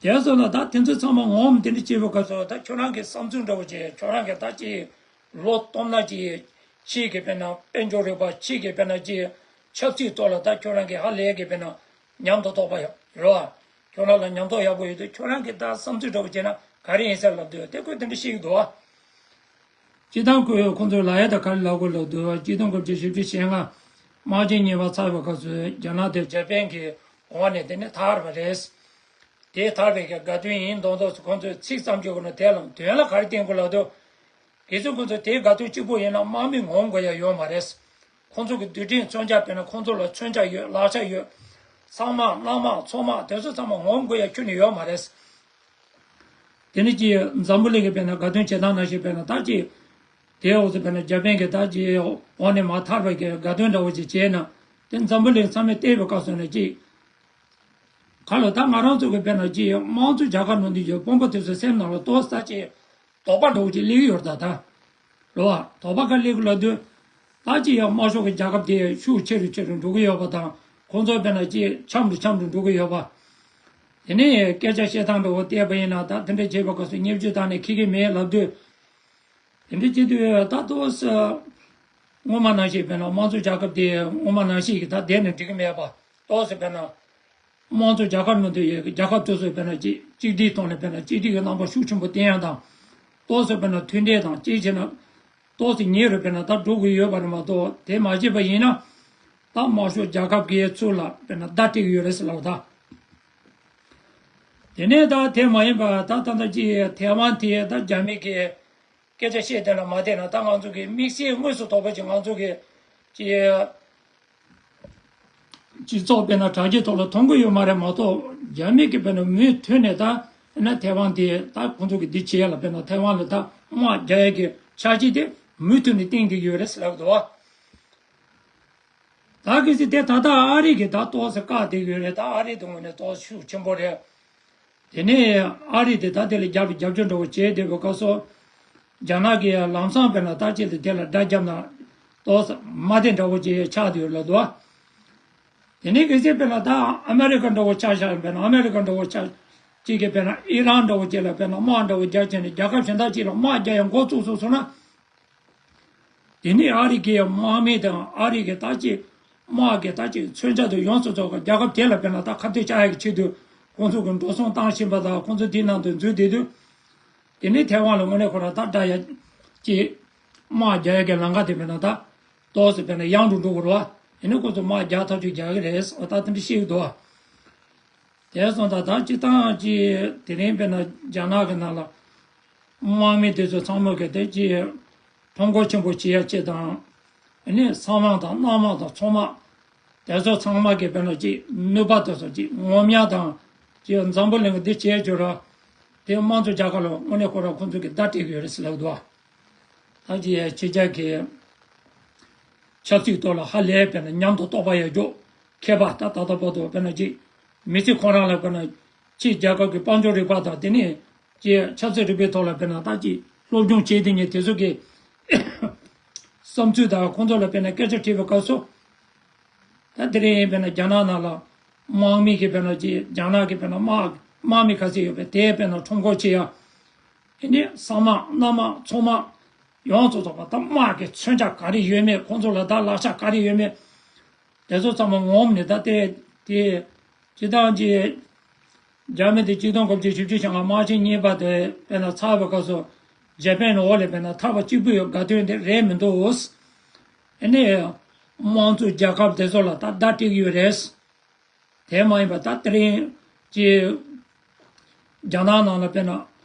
དེ་སོང་ན་ད་དེ་ཚོ་ཚང་མ་ངོམ་དེ་འདྲ་བྱེད་པའི་སྐབས་སུ་ད་ཁྱོད་རང་གི་བསམ་ཚུལ་འདྲ་བོ་བྱེད་ཁྱོད་རང་གི་ད་ཅིག་ལོ་སྟོང་ན་ཅིག་ཕྱིའི་གི་དཔེར་ན་དཔལ་འབྱོར་རིག་པ་ཕྱིའི་གི་དཔེར་ན་ཅིག་ཆབ་སྲིད་ཐོག་ལ་ད་ཁྱོད་རང་གི་ཧ་ལས་གི་དཔེར་ན་ཉམས་མདོག་ཐོགས་པ་ཡོད་རེད་བ། ཁྱོད་རང་ལ་ཉམས་མདོག་ཡག་པོ་ཡོད་དུས་ཁྱོད་རང་གི་ད་བསམ་ཚུལ་འདྲ་བོ་བྱས་ན་ག་རེ་ཡིན་ཟེར་ལབ་དུས་དེ་ཁོས་དེ་འདྲ་བཤད་ཀྱི་འདུག་བ། སྤྱིར་བཏང་ཁོས་ཁོང་ཚོས་ལབ་ཡ་ད་ག་རེ་ལབ་དགོས་ལབ་འདུག་བ། ཆིག་སྟོང་དགུ་བརྒྱ་བཞི་བཅུ་ཞེ་ལྔ་དམག་ཆེན་གཉིས་པ་ཚར་བའི་སྐབས་སུ་རྒྱ་ནག་དེ་འཇར་པན་གྱི་འོག་ནས་དེ་ནས་ཐར་བ་རེད། དེ་ཐར་བའི་གི་དགའ་སྟོན་ཡིན་མདོག་མདོག་སུ་ཁོང་ཚོས་ཚིག་ཙམ་གཅིག་གོ་ན་དེ་ལ་དོན་ལ་ག་རེ་བསྟན་དགོས་ལབ་དུས། གལ་སྲིད་ཁོང་ཚོ་དེའི་དགའ་སྟོན་གཅིག་པོ་ཡིན་ན་དམག་མི་ངོམ་དགོས་ཡ་ཡོད་མ་རེད། ཁོང་ཚོ་གི་རྡུལ་ཕྲན་མཚོན་ཆ་དཔེར་ན་ཁོང་ཚོ་ལ་མཚོན་ཆ་ཡོད་ལག་ཆ་ཡོད། ཚང་མ་གླང་དམག་མཚོ་དམག་དེ་ཚོ་ཚང་མ་ངོམ་དགོས་ཡ་ཁྱོན་ནས་ཡོད་མ་རེད། དེ་ནི་ཅི་འཛམ་བུ་གླིང་གི་དཔེར་ན་དགའ་སྟོན་བྱེད་སྟངས་ནང་བཞིན་དཔེར་ན་ད་ཅི། དེའི་འོག་ཏུ་དཔེར་ན་འཇར་པན་གྱི་ད་ཅི་འོག་ནས་མར་ཐར་བའི་གི་དགའ་སྟོན་འདྲ་བོ་ཅིག་བྱས་ན། དེ་འཛམ་བུ་གླིང་ཚང་མས་བལྟས་པའི་སྐབས་སུ་ནི་ཅི། ག་ལ་ད་ང་རང་ཚོ་གི་དཔེར་ན་ཅི་དམངས་གཙོ་རྒྱལ་ཁབ་ནང་དུ་ཡོད་དཔོན་པོ་དེ་ཚོའི་སེམས་ནང་ལ་ཏོག་ཙམ་ཅི། དོགས་པ་འདྲ་བོ་ཅིག་སླེབས་ཡོད་ད་ད། རེད་བ། དོགས་པ་ག་སླེབས་ཀྱི་ལབ་དུས། ད་ཅི་ཡང་དམར་ཤོག་གི་རྒྱལ་ཁབ་དེ་ཤུགས་ཆེ་རུ་ཆེ་རུ་འགྲོ་གི་ཡོད་པ་དང་ཁོང་ཚོ་དཔེར་ན་ཅི་འཆམ་རུ་འཆམ་རུ་འགྲོ་གི་ཡོད་པ། དེ་ནས་སྐད་ཆ་བཤད་སྟངས་འདྲ་བོ་བལྟས་པ་ཡིན་ན་ད་དེ་འདྲ་བྱས་པའི་སྐབས་སུ་བརྙས་བཅོས་བཏང་ནས་ཁེ་གི་མེད་ལབ་དུས། དེ་འདྲ་བྱེད་དུས་ད་ཏོག་ཙམ། སྔོན་མ་ནང་བཞིན་དཔེར་ན་དམངས་གཙོ་རྒྱལ་ཁབ་དེ་སྔོན་མ་ནང་བཞིན་གྱི་ད་བསྡད་ནས་འགྲིག་གི་མེད་པ། ཏོག་ཙམ་དཔེར་ན། དམངས་གཙོ་རྒྱལ་ཁབ་ནང་དུ་ཡོད་རྒྱལ་ཁབ་སོ་སོས་དཔེར་ན་གཅིག་གཅིག་སྒྲིལ་ཐོག་ནས་དཔེར་ན་གཅིག་སྒྲིལ་གྱི་རྣམ་པ་ཤུགས་ཆེན་པོ་བསྟན་ཡ་དང་། ཏོག་ཙམ་དཔེར་ན་མཐུན་འབྲེལ་དང་གཅིག་བྱས་ན། ཏོག་ཙམ་ཉེ་རུ་དཔེར་ན་ད་འགྲོ་དགོས་ཡོད་པ་རེད་མ་གཏོགས་དེ་མ་བྱས་པ་ཡིན་ན། ད་དམར་ཤོག་རྒྱལ་ཁབ་ཀྱི་ཚུར་ལ་དཔེར་ན་བརྡ་སྤྲད་ཀྱི་ཡོད་རེད་ཟེར་ལབ་ད། དེ་ནས་ད་དེ་མ་ཡིན་པ་ད་ད་ལྟ་ཅི་ཐའེ་ཝན་དེ་ད་རྒྱ་མི་གི་སྐད་ཆ་བཤད་བསྡད་ན་མ་བསྡད་ན་ད་ང་ཚོ་གི་དམིགས་བསལ་དངོས་སུ་དོགས་པ་ཅིག་ང་ཚོ་གི་ཅི། སྤྱི་ཚོགས་དཔེར་ན་དྲ་རྒྱའི་ཐོག་ལ་མཐོང་གི་ཡོད་མ་རེད་མ་གཏོགས་རྒྱ་མི་གི་དཔེར་ན་མུ་མཐུད་ནས་ད་ན་ཐའེ་ཝན་དེ་ད་ཁོང་ཚོ་གི་འདི་བྱེད་ཡ་ལ་དཔེར་ན་ཐའེ་ཝན་ལ་ད་དམག་རྒྱག་ཡ་གི་འཆར་གཞི་དེ་མུ་མཐུད་ནས་བཏིང་བསྡད་ཀྱི་ཡོད་རེད་ཟེར་ལབ་འདུག་བ། ད་གལ་སྲིད་དེ་ད་ལྟ་ཨ་རི་གི་ད་ཏོག་ཙམ་བཀག་བསྡད་ཡོད་རེད། ད་ཨ་རི་དེ་ངོས་ནས་ཏོག་ཙམ་ཤུགས་ཆེན་པོ་རེད། དེ་ནས་ཨ་རི་དེ་ད་དེ་ལ་རྒྱབ་རྒྱབ་སྐྱོར་འདྲ་བོ་བྱས་བསྡད་པའི་སྐབས་སུ། རྒྱ་ནག་གིས་ལམ་སང་དཔེར་ན་ད་ཅི་ལ་དེ་ལ་དགྲ་བརྒྱབ་ན་ཏོག་ཙམ་མ་བདེ་འདྲ་བོ་ཅིག་ཆགས་བསྡད་ཡོད་ལབ་འདུག་དེ་ནས་གལ་སྲིད་དཔེར་ན་ད་ཨ་མེ་རི་ཀ་འདྲ་བོ་ཆ་བཞག་དཔེར་ན་ཨ་མེ་རི་ཀ་འདྲ་བོ་ཆ་གཅིག་གིས་དཔེར་ན་ཨི་རན་འདྲ་བོ་ཅིག་ལ་དཔེར་ན་དམག་འདྲ་བོ་རྒྱག་བྱས་ནས་རྒྱལ་ཁབ་གཞན་དག་ཅིག་ལ་དམག་རྒྱག་ཡ་འགོ་བཙུགས་སོང་ཟེར་ན། དེ་ནས་ཨ་རི་གའི་དམག་མི་དང་ཨ་རི་གའི་ད་ཅི་དམག་གི་ད་ཅི་མཚོན་ཆ་དང་ཡོངས་སུ་རྫོགས་པ་རྒྱལ་ཁབ་དེ་ལ་དཔེར་ན་ད་ཁ་གཏད་བཅག་ཡ་གི་ཆེད་དུ་ཁོང་ཚོ་གི་འགྲོ་སོང་བཏང་བཞིན་པ་དང་ཁོང་ཚོ་དེའི་ནང་དུ་འཛུལ་བསྡད་དུས། དེ་ནས་ཐའེ་ཝན་ལ་དངོས་གནས་ཁོ་རང་ད་འདྲ་ཡ་ཅི་དམག་རྒྱག་ཡ་གི་ལམ་ཁ་དེ་དཔེར་ན་ད་ཏོག་ཙམ་དཔེར་ན་ཡང་དུ་འགྲོ་དགོས་རེད་བ། དེ་ནས་ཁོ་ཚོ་དམག་རྒྱག་ཐག་གཅོད་རྒྱག་གི་རེད་ཟེར་བ་ད་དེ་འདྲ་བཤད་ཀྱི་འདུག་བ། དེ་སོང་ཙང་ད་སྤྱིར་བཏང་གི་དེ་རིང་དཔེར་ན་རྒྱ་ནག་གི་ནང་ལ་དམག་མི་དེ་ཚོ་ཚང་མ་གི་དེ་ཀྱི་ཁྲོམ་སྐོར་ཆེན་པོ་བྱེད་ཡ་ཆེད་དང་། ཨ་ནི་ས་དམག་དང་གནམ་དམག་དང་མཚོ་དམག་དེ་ཚོ་ཚང་མ་གི་དཔེར་ན་ཅིག་ནུས་པ་དེ་ཚོ་ཅིག་ངོམ་ཡ་དང་ཅིག་འཛམ་བུ་གླིང་གི་འདི་བྱས་བྱོས་ར། དེ་དམངས་གཙོ་རྒྱལ་ཁབ་ལ་དངོས་གནས་ཁོ་རང་ཁོང་ཚོ་གི་བརྡ་སྤྲད་གི་ཡོད་རེད་ཟེར་ལབ་འདུག་ད་ཅི་ཕྱི་རྒྱལ་གྱི་ཆབ་སྲིད་ཐོག་ལ་ཧ་ལས་དཔེར་ན་མཉམ་དུ་རྟོགས་པ་ཡོད་རྒྱུ་མཁས་པ་ད་ད་ལྟ་བར་དུ་དཔེར་ན་ཅིག་མི་ཚེ་ཁོ་རང་ལ་དཔེར་ན་ཕྱི་རྒྱལ་ཁབ་ཀྱི་དཔལ་འབྱོར་རིག་པ་དང་དེ་ནས་ཀྱི་ཆབ་སྲིད་རིག་པའི་ཐོག་ལ་དཔེར་ན་ད་ཅིག་སློབ་སྦྱོང་བྱས་དེ་ཉིད་དེ་ཚོ་གི་བསམ་ཚུལ་དང་ཁོང་ཚོ་ལ་དཔེར་ན་སྐད་ཆ་དྲིས་པའི་སྐབས་སུ། ད་དེ་རིང་དཔེར་ན་རྒྱ་ནག་ནང་ལ་དམག་མི་གི་དཔེར་ན་ཅིག་རྒྱ་ནག་གི་དཔེར་ན་དམག་དམག་མི་ག་ཚད་ཡོད་པའི་དེ་དཔེར་ན་ཁྲོམ་སྐོར་བྱེད་ཡ། དེ་ནས་ས་དམག་གནམ་དམག་མཚོ་དམག་ཡོངས་སུ་རྫོགས་པ་ད་དམག་གི་མཚོན་ཆ་ག་རེ་ཡོད་མེད་ཁོང་ཚོ་ལ་ད་ལག་ཆ་ག་རེ་ཡོད་མེད་དེ་ཚོ་ཚང་མ་ངོམ་ནས་ད་དེ་དེ་སྤྱིར་བཏང་གི་རྒྱ་མི་དེ་གཅིག་སྟོང་དགུ་བརྒྱ་བཞི་བཅུ་ཞེ་ལྔ་དམག་ཆེན་གཉིས་པ་དེ་དཔེར་ན་ཚར་བའི་སྐབས་སུ་ཇེ་པན་འོག་ལ་དཔེར་ན་ཐར་པ་གཅིག་པུ་ཡོད་དགའ་སྟོན་དེ་རེད་མི་འདུག་ཨ་ནི་དམངས་གཙོ་རྒྱལ་ཁབ་དེ་ཚོ་ལ་ད་བརྡ་སྤྲད་ཀྱི་ཡོད་རེད། དེ་མ་ཡིན་པ་ད་དེ་རིང་གི་རྒྱ་ནག་ནང་ལ་དཔེར་ན་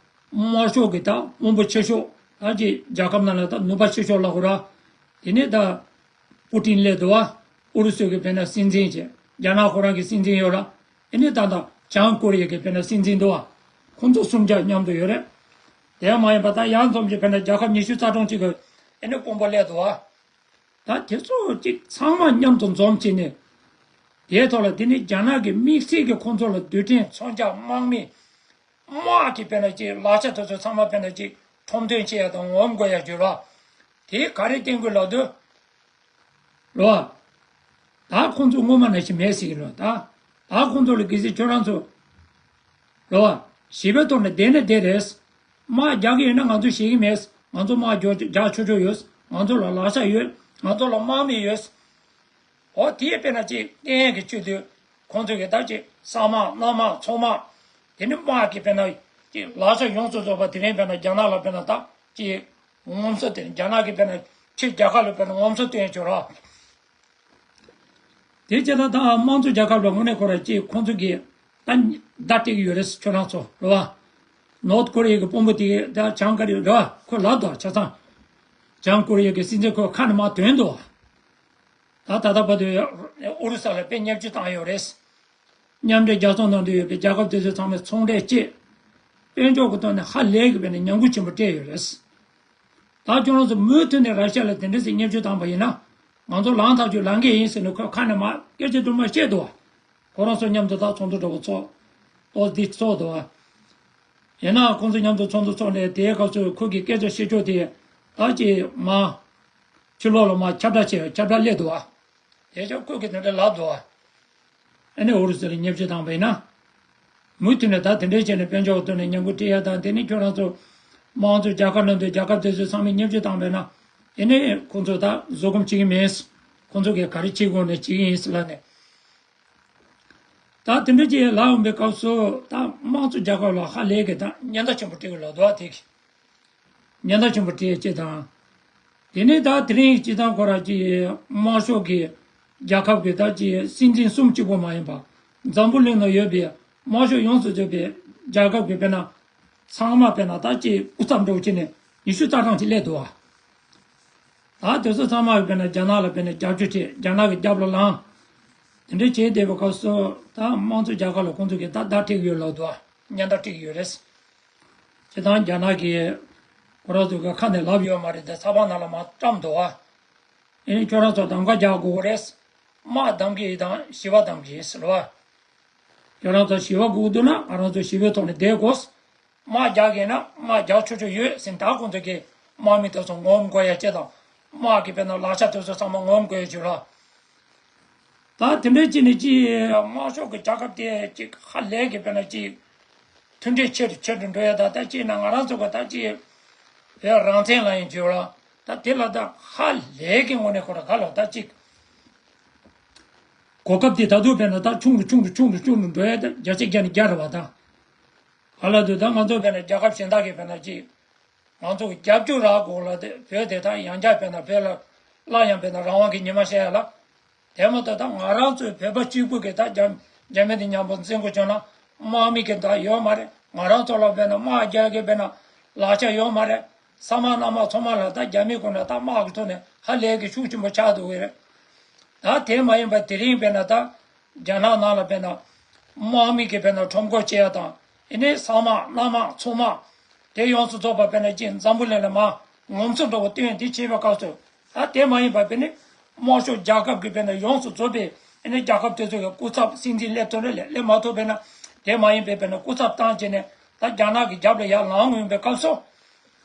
དམར་ཤོག་གི་ད་དབང་པོ་ཆེ་ཤོས་ད་ཅི་རྒྱལ་ཁབ་ནང་ལ་ད་ནུས་པ་ཆེ་ཤོས་ལབ་དགོས་ར། དེ་ནས་ད་པུ་ཏིན་སླེབས་འདུག་བ། ཨུ་རུ་སུ་གི་དཔེར་ན་སྲིད་འཛིན་བྱས། རྒྱ་ནག་ཁོ་རང་གི་སྲིད་འཛིན་ཡོད་ར། དེ་ནས་ད་ད་བྱང་ཀོ་རི་ཡ་གི་དཔེར་ན་སྲིད་འཛིན་འདུག་བ། ཁོང་ཚོ་གསུམ་ཆ་མཉམ་དུ་ཡོད་རེད། དེ་མ་ཡིན་པ་ད་ཡང་འཛོམས་ཀྱི་དཔེར་ན་རྒྱལ་ཁབ་ཉི་ཤུ་རྩ་གྲངས་གཅིག་གི་དེ་ནས་དཔོན་པོ་སླེབས་འདུག་བ། ད་དེ་ཚོ་གཅིག་ཚང་མ་མཉམ་དུ་འཛོམས་བྱས་ནས། དེའི་ཐོག་ལ་དེ་ནི་རྒྱ་ནག་གི་དམིགས་བསལ་གྱི་ཁོང་ཚོ་ལ་རྡུལ་ཕྲན་མཚོན་ཆ་དམག་མི་དམག་གི་དཔེར་ན་ཅིག་ལག་ཆ་དེ་ཚོ་ཚང་མ་དཔེར་ན་ཅིག་ཁྲོམ་སྟོན་བྱེད་ཡ་དང་ངོམ་དགོས་ཡ་བརྗོད་ར། དེ་ག་རེ་བསྟན་དགོས་ལབ་དུས། རོ། ད་ཁོང་ཚོ་སྔོན་མ་ནང་བཞིན་མེད་ཟེར་གྱི་རོ། ད་ད་ཁོང་ཚོ་ལ་གལ་སྲིད་ཁྱོད་རང་ཚོ། རོ། ཞི་བའི་ཐོག་ནས་བསྡད་ན་བསྡད་རེད། དམག་རྒྱག་གི་ཡོད་ན་ང་ཚོ་ཞེད་ཀྱི་མེད། ང་ཚོ་དམག་རྒྱག་རྒྱག་ཆོག་ཆོག་ཡོད། ང་ཚོ་ལ་ལག་ཆ་ཡོད། ང་ཚོ་ལ་དམག་མི་ཡོད། འོ་དེའི་དཔེར་ན་ཅིག་བསྟན་ཡས་ཀྱི་ཆེད་དུ་ཁོང་ཚོ་གི་ད་ཅིག་ས་དམག་གནམ་དམག་མཚོ་དམག་དེ་ནི་དམག་གི་དཔེར་ན་ཅིག་ལག་ཆ་ཡོངས་སུ་རྫོགས་པ་དེ་རིང་དཔེར་ན་རྒྱ་ནག་ལ་དཔེར་ན་ད་ཅིག་ངོམ་སོ་དེ་རྒྱ་ནག་གི་དཔེར་ན་ཕྱི་རྒྱལ་ཁབ་ལ་དཔེར་ན་ངོམ་སོ་སྟོན་ཆོག་ར། དེ་བྱས་ན་ད་དམངས་གཙོ་རྒྱལ་ཁབ་ལ་དངོས་གནས་ཁོ་ར་ཅིག་ཁོང་ཚོ་གིས་ད་བརྡ་སྤྲད་ཀྱི་ཡོད་རེད་ཁྱོད་རང་ཚོ་རེད་བ། ནོར་ཐ་ཀོ་རི་ཡ་གི་དཔོན་པོ་དེ་ད་བྱང་ཀོ་རི་ཡ་རེད་བ་ཁོ་ལབ་འདུག་ཆ་ཚང་། བྱང་ཀོ་རི་ཡ་གི་སྲིད་འཛིན་ཁོ་ཁ་ནས་མར་ཐོན་འདུག་ད་ད་ལྟ་བར་དུ་ཨུ་རུ་སུ་ལ་དཔེ་བརྙས་བཅོས་བཏང་ཡོད་རེད། མཉམ་འབྲེལ་རྒྱལ་ཚོགས་ནང་དུ་ཡོད་པའི་རྒྱལ་ཁབ་དེ་ཚོས་ཚང་མས་ཚོང་འབྲེལ་བཅད། དཔལ་འབྱོར་གྱི་ཐོག་ནས་ཧ་ལས་ཀྱི་བས་ནས་ཉམས་རྒུད་ཆེན་པོ་སྤྲད་ཡོད་རེད། ད་ཁྱོད་རང་ཚོ་མུ་མཐུད་ནས་ར་ཤ་ལ་དེ་འདྲ་ཞིག་བརྙས་བཅོས་བཏང་པ་ཡིན་ན། ང་ཚོ་ལངས་ཐག་ཆོད་ལངས་ཀྱི་ཡིན་ཟེར་ནས་ཁོས་ཁ་ནས་མར་སྐད་ཆ་དུ་མ་བཤད་འདུག་ཁོ་རང་ཚོ་མཉམ་དུ་ད་ཚོགས་འདུ་འདྲ་བོ་ཚོགས། ཏོག་ཙམ་འདི་ཚོགས་འདུག་ཨ། ཡིན་ནའང་ཁོང་ཚོ་མཉམ་དུ་ཚོགས་འདུ་ཚོགས་ནས་དེའི་སྐབས་སུ་ཁོ་གིས་སྐད་ཆ་བཤད་ཕྱོགས་དེ་ད་ཅིག་མར་ཕྱི་ལོགས་ལ་མར་ཁྱབ་བསྒྲགས་བྱས་ཁྱབ་བསྒྲགས་སླེབས་འདུག་ཨ། དེ་ཕྱོགས་ཁོ་གིས་དེ་འདྲ་ལབ་འདུག་ཨ། ཨ་ནི་ཨུ་རུ་སུ་ལ་བརྙས་བཅོས་བཏང་བ་ཡིན་ན། མུ་མཐུད་ནས་ད་དེ་འདྲའི་བྱས་ནས་དཔལ་འབྱོར་ཐོག་ནས་ཉམས་རྒུད་སྤྲད་ཡ་དང་དེ་ནི་ཁྱོད་རང་ཚོ་དམངས་གཙོ་རྒྱལ་ཁབ་ནང་དུ་རྒྱལ་ཁབ་དེ་ཚོས་ཚང་མས་བརྙས་བཅོས་བཏང་བས་ན། དེ་ནི་ཁོང་ཚོ་ད་བཟོད་སྒོམ་བྱེད་ཀྱི་མེད། ཁོང་ཚོ་གིས་ག་རེ་བྱེད་དགོས་ནས་བྱེད་ཀྱི་ཡིན་ཟེར་ལབ་ནས། ད་དེ་འདྲ་ཅིག་ལབ་ཡོང་པའི་སྐབས་སུ་ད་དམངས་གཙོ་རྒྱལ་ཁབ་ལ་ཧ་ལས་ཀྱི་ད་ཉེན་བརྡ་ཆེན་པོ་སྤྲད་ཀྱི་ལབ་འདུག་ཨ་དེ་གི། ཉེན་བརྡ་ཆེན་པོ་སྤྲད་ཅེས་དང་། དེ་ནས་ད་དེ་རིང་སྤྱི་བཏང་ཁོ་ར་ཀྱི་དམར་ཤོག་གི་རྒྱལ་ཁབ་ཀྱི་ད་ཀྱི་སྲིད་འཛིན་གསུམ་གཅིག་པོ་མ་ཡིན་པ། འཛམ་བུ་གླིང་ན་ཡོད་པའི་དམར་ཤོག་ཡོངས་སུ་རྫོགས་པའི་རྒྱལ་ཁབ་ཀྱི་དཔེར་ན། ཚང་མ་དཔེར་ན་ད་ཀྱི་སྐུ་ཚབ་འདྲ་བོ་བྱས་ནས་ཉི་ཤུ་རྩ་གྲངས་ཅིག་སླེབས་འདུག་བ། ད་དེ་ཚོ་ཚང་མ་གི་དཔེར་ན་རྒྱ་ནག་ལ་དཔེར་ན་རྒྱབ་སྐྱོར་བྱས་རྒྱ་ནག་གི་རྒྱབ་ལ་ལངས། དེ་འདྲ་བྱས་བསྡད་པའི་སྐབས་སུ་ད་དམངས་གཙོ་རྒྱལ་ཁབ་ལ་ཁོང་ཚོ་གིས་ད་བརྡ་སྤྲད་ཀྱི་ཡོད་ལབ་འདུག་བ། ཉེན་བརྡ་སྤྲད་ཀྱི་ཡོད་རེད། སྤྱིར་བཏང་རྒྱ་ནག་གིས་ཁོ་རང་ཚོ་གི་ཁ་ནས་ལབ་ཡོད་མ་རེད་དེ་ཚགས་པར་ནང་ལ་མར་བཀྲམ་འདུག་བ། ཨེ་ནི་ཁྱོད་རང་ཚོ་གདམ་ག་རྒྱག་དགོས་ཀྱི་རེད། དམག་བསྡམ་གི་ཡིན་དང་ཞི་བ་བསྡམ་གི་ཡིན་ཟེར་བ། ཁྱོད་རང་ཚོ་ཞི་བ་དགོས་འདུག་ན་ང་རང་ཚོ་ཞི་བའི་ཐོག་ནས་བསྡད་དགོས། དམག་རྒྱག་གི་ན་དམག་རྒྱག་ཆོག་ཆོག་ཡོད་ཟེར་ད་ཁོང་ཚོ་གི་དམག་མི་དེ་ཚོ་ངོམ་དགོས་ཡ་ཅེས་དང་དམག་གི་དཔེར་ན་ལག་ཆ་དེ་ཚོ་ཚང་མ་ངོམ་དགོས་ཡ་བྱོས་ར། ད་དེ་འདྲའི་ཅིག་ནས་ཅིག་དམར་ཤོག་གི་རྒྱལ་ཁབ་དེ་ཅིག་ཧ་ལས་གི་དཔེར་ན་ཅིག་མཐུན་སྒྲིལ་ཆེ་རུ་ཆེ་རུ་འགྲོ་ཡ་ད་ད་ཅིག་ན་ང་རང་ཚོ་ག་ད་ཅིག་བོད་རང་བཙན་ལ་ཡིན་བྱོས་ར། ད་དེ་ལ་ད་ཧ་ལས་གི་ངོ་ནས་ཁོ་ར་ག་ལ་ད་ཅིག་གོ་སྐབས་དེ་ད་དུང་དཔེར་ན་ད་ཆུང་རུ་ཆུང་རུ་ཆུང་རུ་ཆུང་རུ་འགྲོ་ཡ་ད་བརྒྱ་ཆ་བརྒྱ་ནས་བརྒྱ་རེད་བ་ད། ག་ལ་དུས་ད་ང་ཚོ་དཔེར་ན་རྒྱལ་ཁབ་གཞན་དག་གི་དཔེར་ན་ཅིག་ང་ཚོ་གི་རྒྱབ་སྐྱོར་རག་དགོས་ལ་དེ་བོད་དེ་ད་ཡང་བསྐྱར་དཔེར་ན་བོད་ལ་སླར་ཡང་དཔེར་ན་རང་དབང་གི་ཉི་མ་ཤར་ཡ་ལ། དེ་མ་གཏོགས་ད་ང་རང་ཚོའི་བོད་པ་གཅིག་པུ་གི་ད་རྒྱ་རྒྱ་མི་དེ་མཉམ་པོ་འཛིང་དགོས་བྱུང་ན་དམག་མི་གི་ད་ཡོད་མ་རེད། ང་རང་ཚོ་ལ་དཔེར་ན་དམག་རྒྱག་གི་དཔེར་ན་ལག་ཆ་ཡོད་མ་རེད། ས་མ་གནམ་མ་ཚང་མ་ལ་ད་རྒྱ་མི་ཁོ་ན་ད་དམག་གི་ཐོག་ནས་ཧ་ལས་གི་ཤུགས་ཆེན་པོ་ཆགས་འདུག་གི་རེད། ད་དེ་མ་ཡིན་པ་དེ་རིང་དཔེར་ན་ད་རྒྱ་ནག་ནང་ལ་དཔེར་ན་དམག་མི་གི་དཔེར་ན་ཁྲོམ་སྐོར་བྱེད་ཡ་དང་ཨེ་ནས་ས་མ་གནམ་མ་ཚང་མ་དེ་ཡོངས་སུ་རྫོགས་པ་དཔེར་ན་ཅིག་འཛམ་བུ་གླིང་ལ་མ་ངོམ་སོ་འགྲོ་བ་སྟོན་དེ་བྱེད་པའི་སྐབས་སུ། ད་དེ་མ་ཡིན་པ་དཔེར་ན་དམར་ཤོག་རྒྱལ་ཁབ་ཀྱི་དཔེར་ན་ཡོངས་སུ་རྫོགས་པའི་ཨེ་ནས་རྒྱལ་ཁབ་དེ་ཚོ་གི་སྐུ་ཚབ་སྲིད་འཛིན་སླེབས་ཐུབ་ན་ལས་སླེབས་མ་ཐུབ་པས་ན་དེ་མ་ཡིན་པའི་དཔེར་ན་སྐུ་ཚབ་བཏང་བྱས་ནས་ད་རྒྱ་ནག་གི་རྒྱབ་ལ་ཡར་ལངས་འོས་པའི་སྐབས་སུ་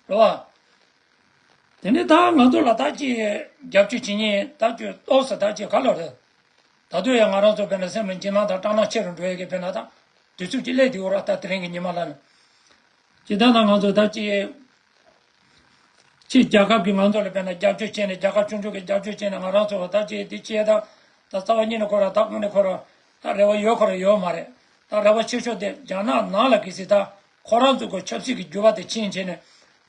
རེད་བ། དེ་ནས་ད་ང་ཚོ་ལ་ད་ཅི་རྒྱབ་སྐྱོར་བྱེད་མཁན་ད་ཅི་ཏོག་ཙམ་ད་ཅི་ག་ལ་རེད། ད་དུང་ཡང་ང་རང་ཚོ་དཔེར་ན་སེམས་ལ་འཇིགས་སྣང་དང་སྐྲག་སྣང་ཆེ་རུ་འགྲོ་ཡས་ཀྱི་དཔེར་ན་ད་དུས་ཚོད་ཅིག་སླེབས་དེ་འོ་ར་ད་དེ་རིང་གི་ཉི་མ་ལ་ནི། ཇི་ལྟར་ན་ང་ཚོ་ད་ཅི་ཕྱི་རྒྱལ་ཁབ་ཀྱི་ང་ཚོ་ལ་དཔེར་ན་རྒྱབ་སྐྱོར་བྱས་ནས་རྒྱལ་ཁབ་ཆུང་ཆུང་གི་རྒྱབ་སྐྱོར་བྱས་ནས་ང་རང་ཚོ་ད་ཅི་དེ་བྱས་ད་ད་རྩ་བ་ཉིད་ནས་ཁོ་ར་ད་དངོས་གནས་ཁོ་ར་ད་རེ་བ་ཡོད་ཁོ་ར་ཡོད་མ་རེད། ད་རེ་བ་ཆེ་ཤོས་དེ་རྒྱ་ནག་ནང་ལ་གི་སྲིད་ད་ཁོ་རང་ཚོ་གི་ཆབ་སྲིད་ཀྱི་འགྱུར་བ་དེ་ཕྱིན་བྱས་ནས་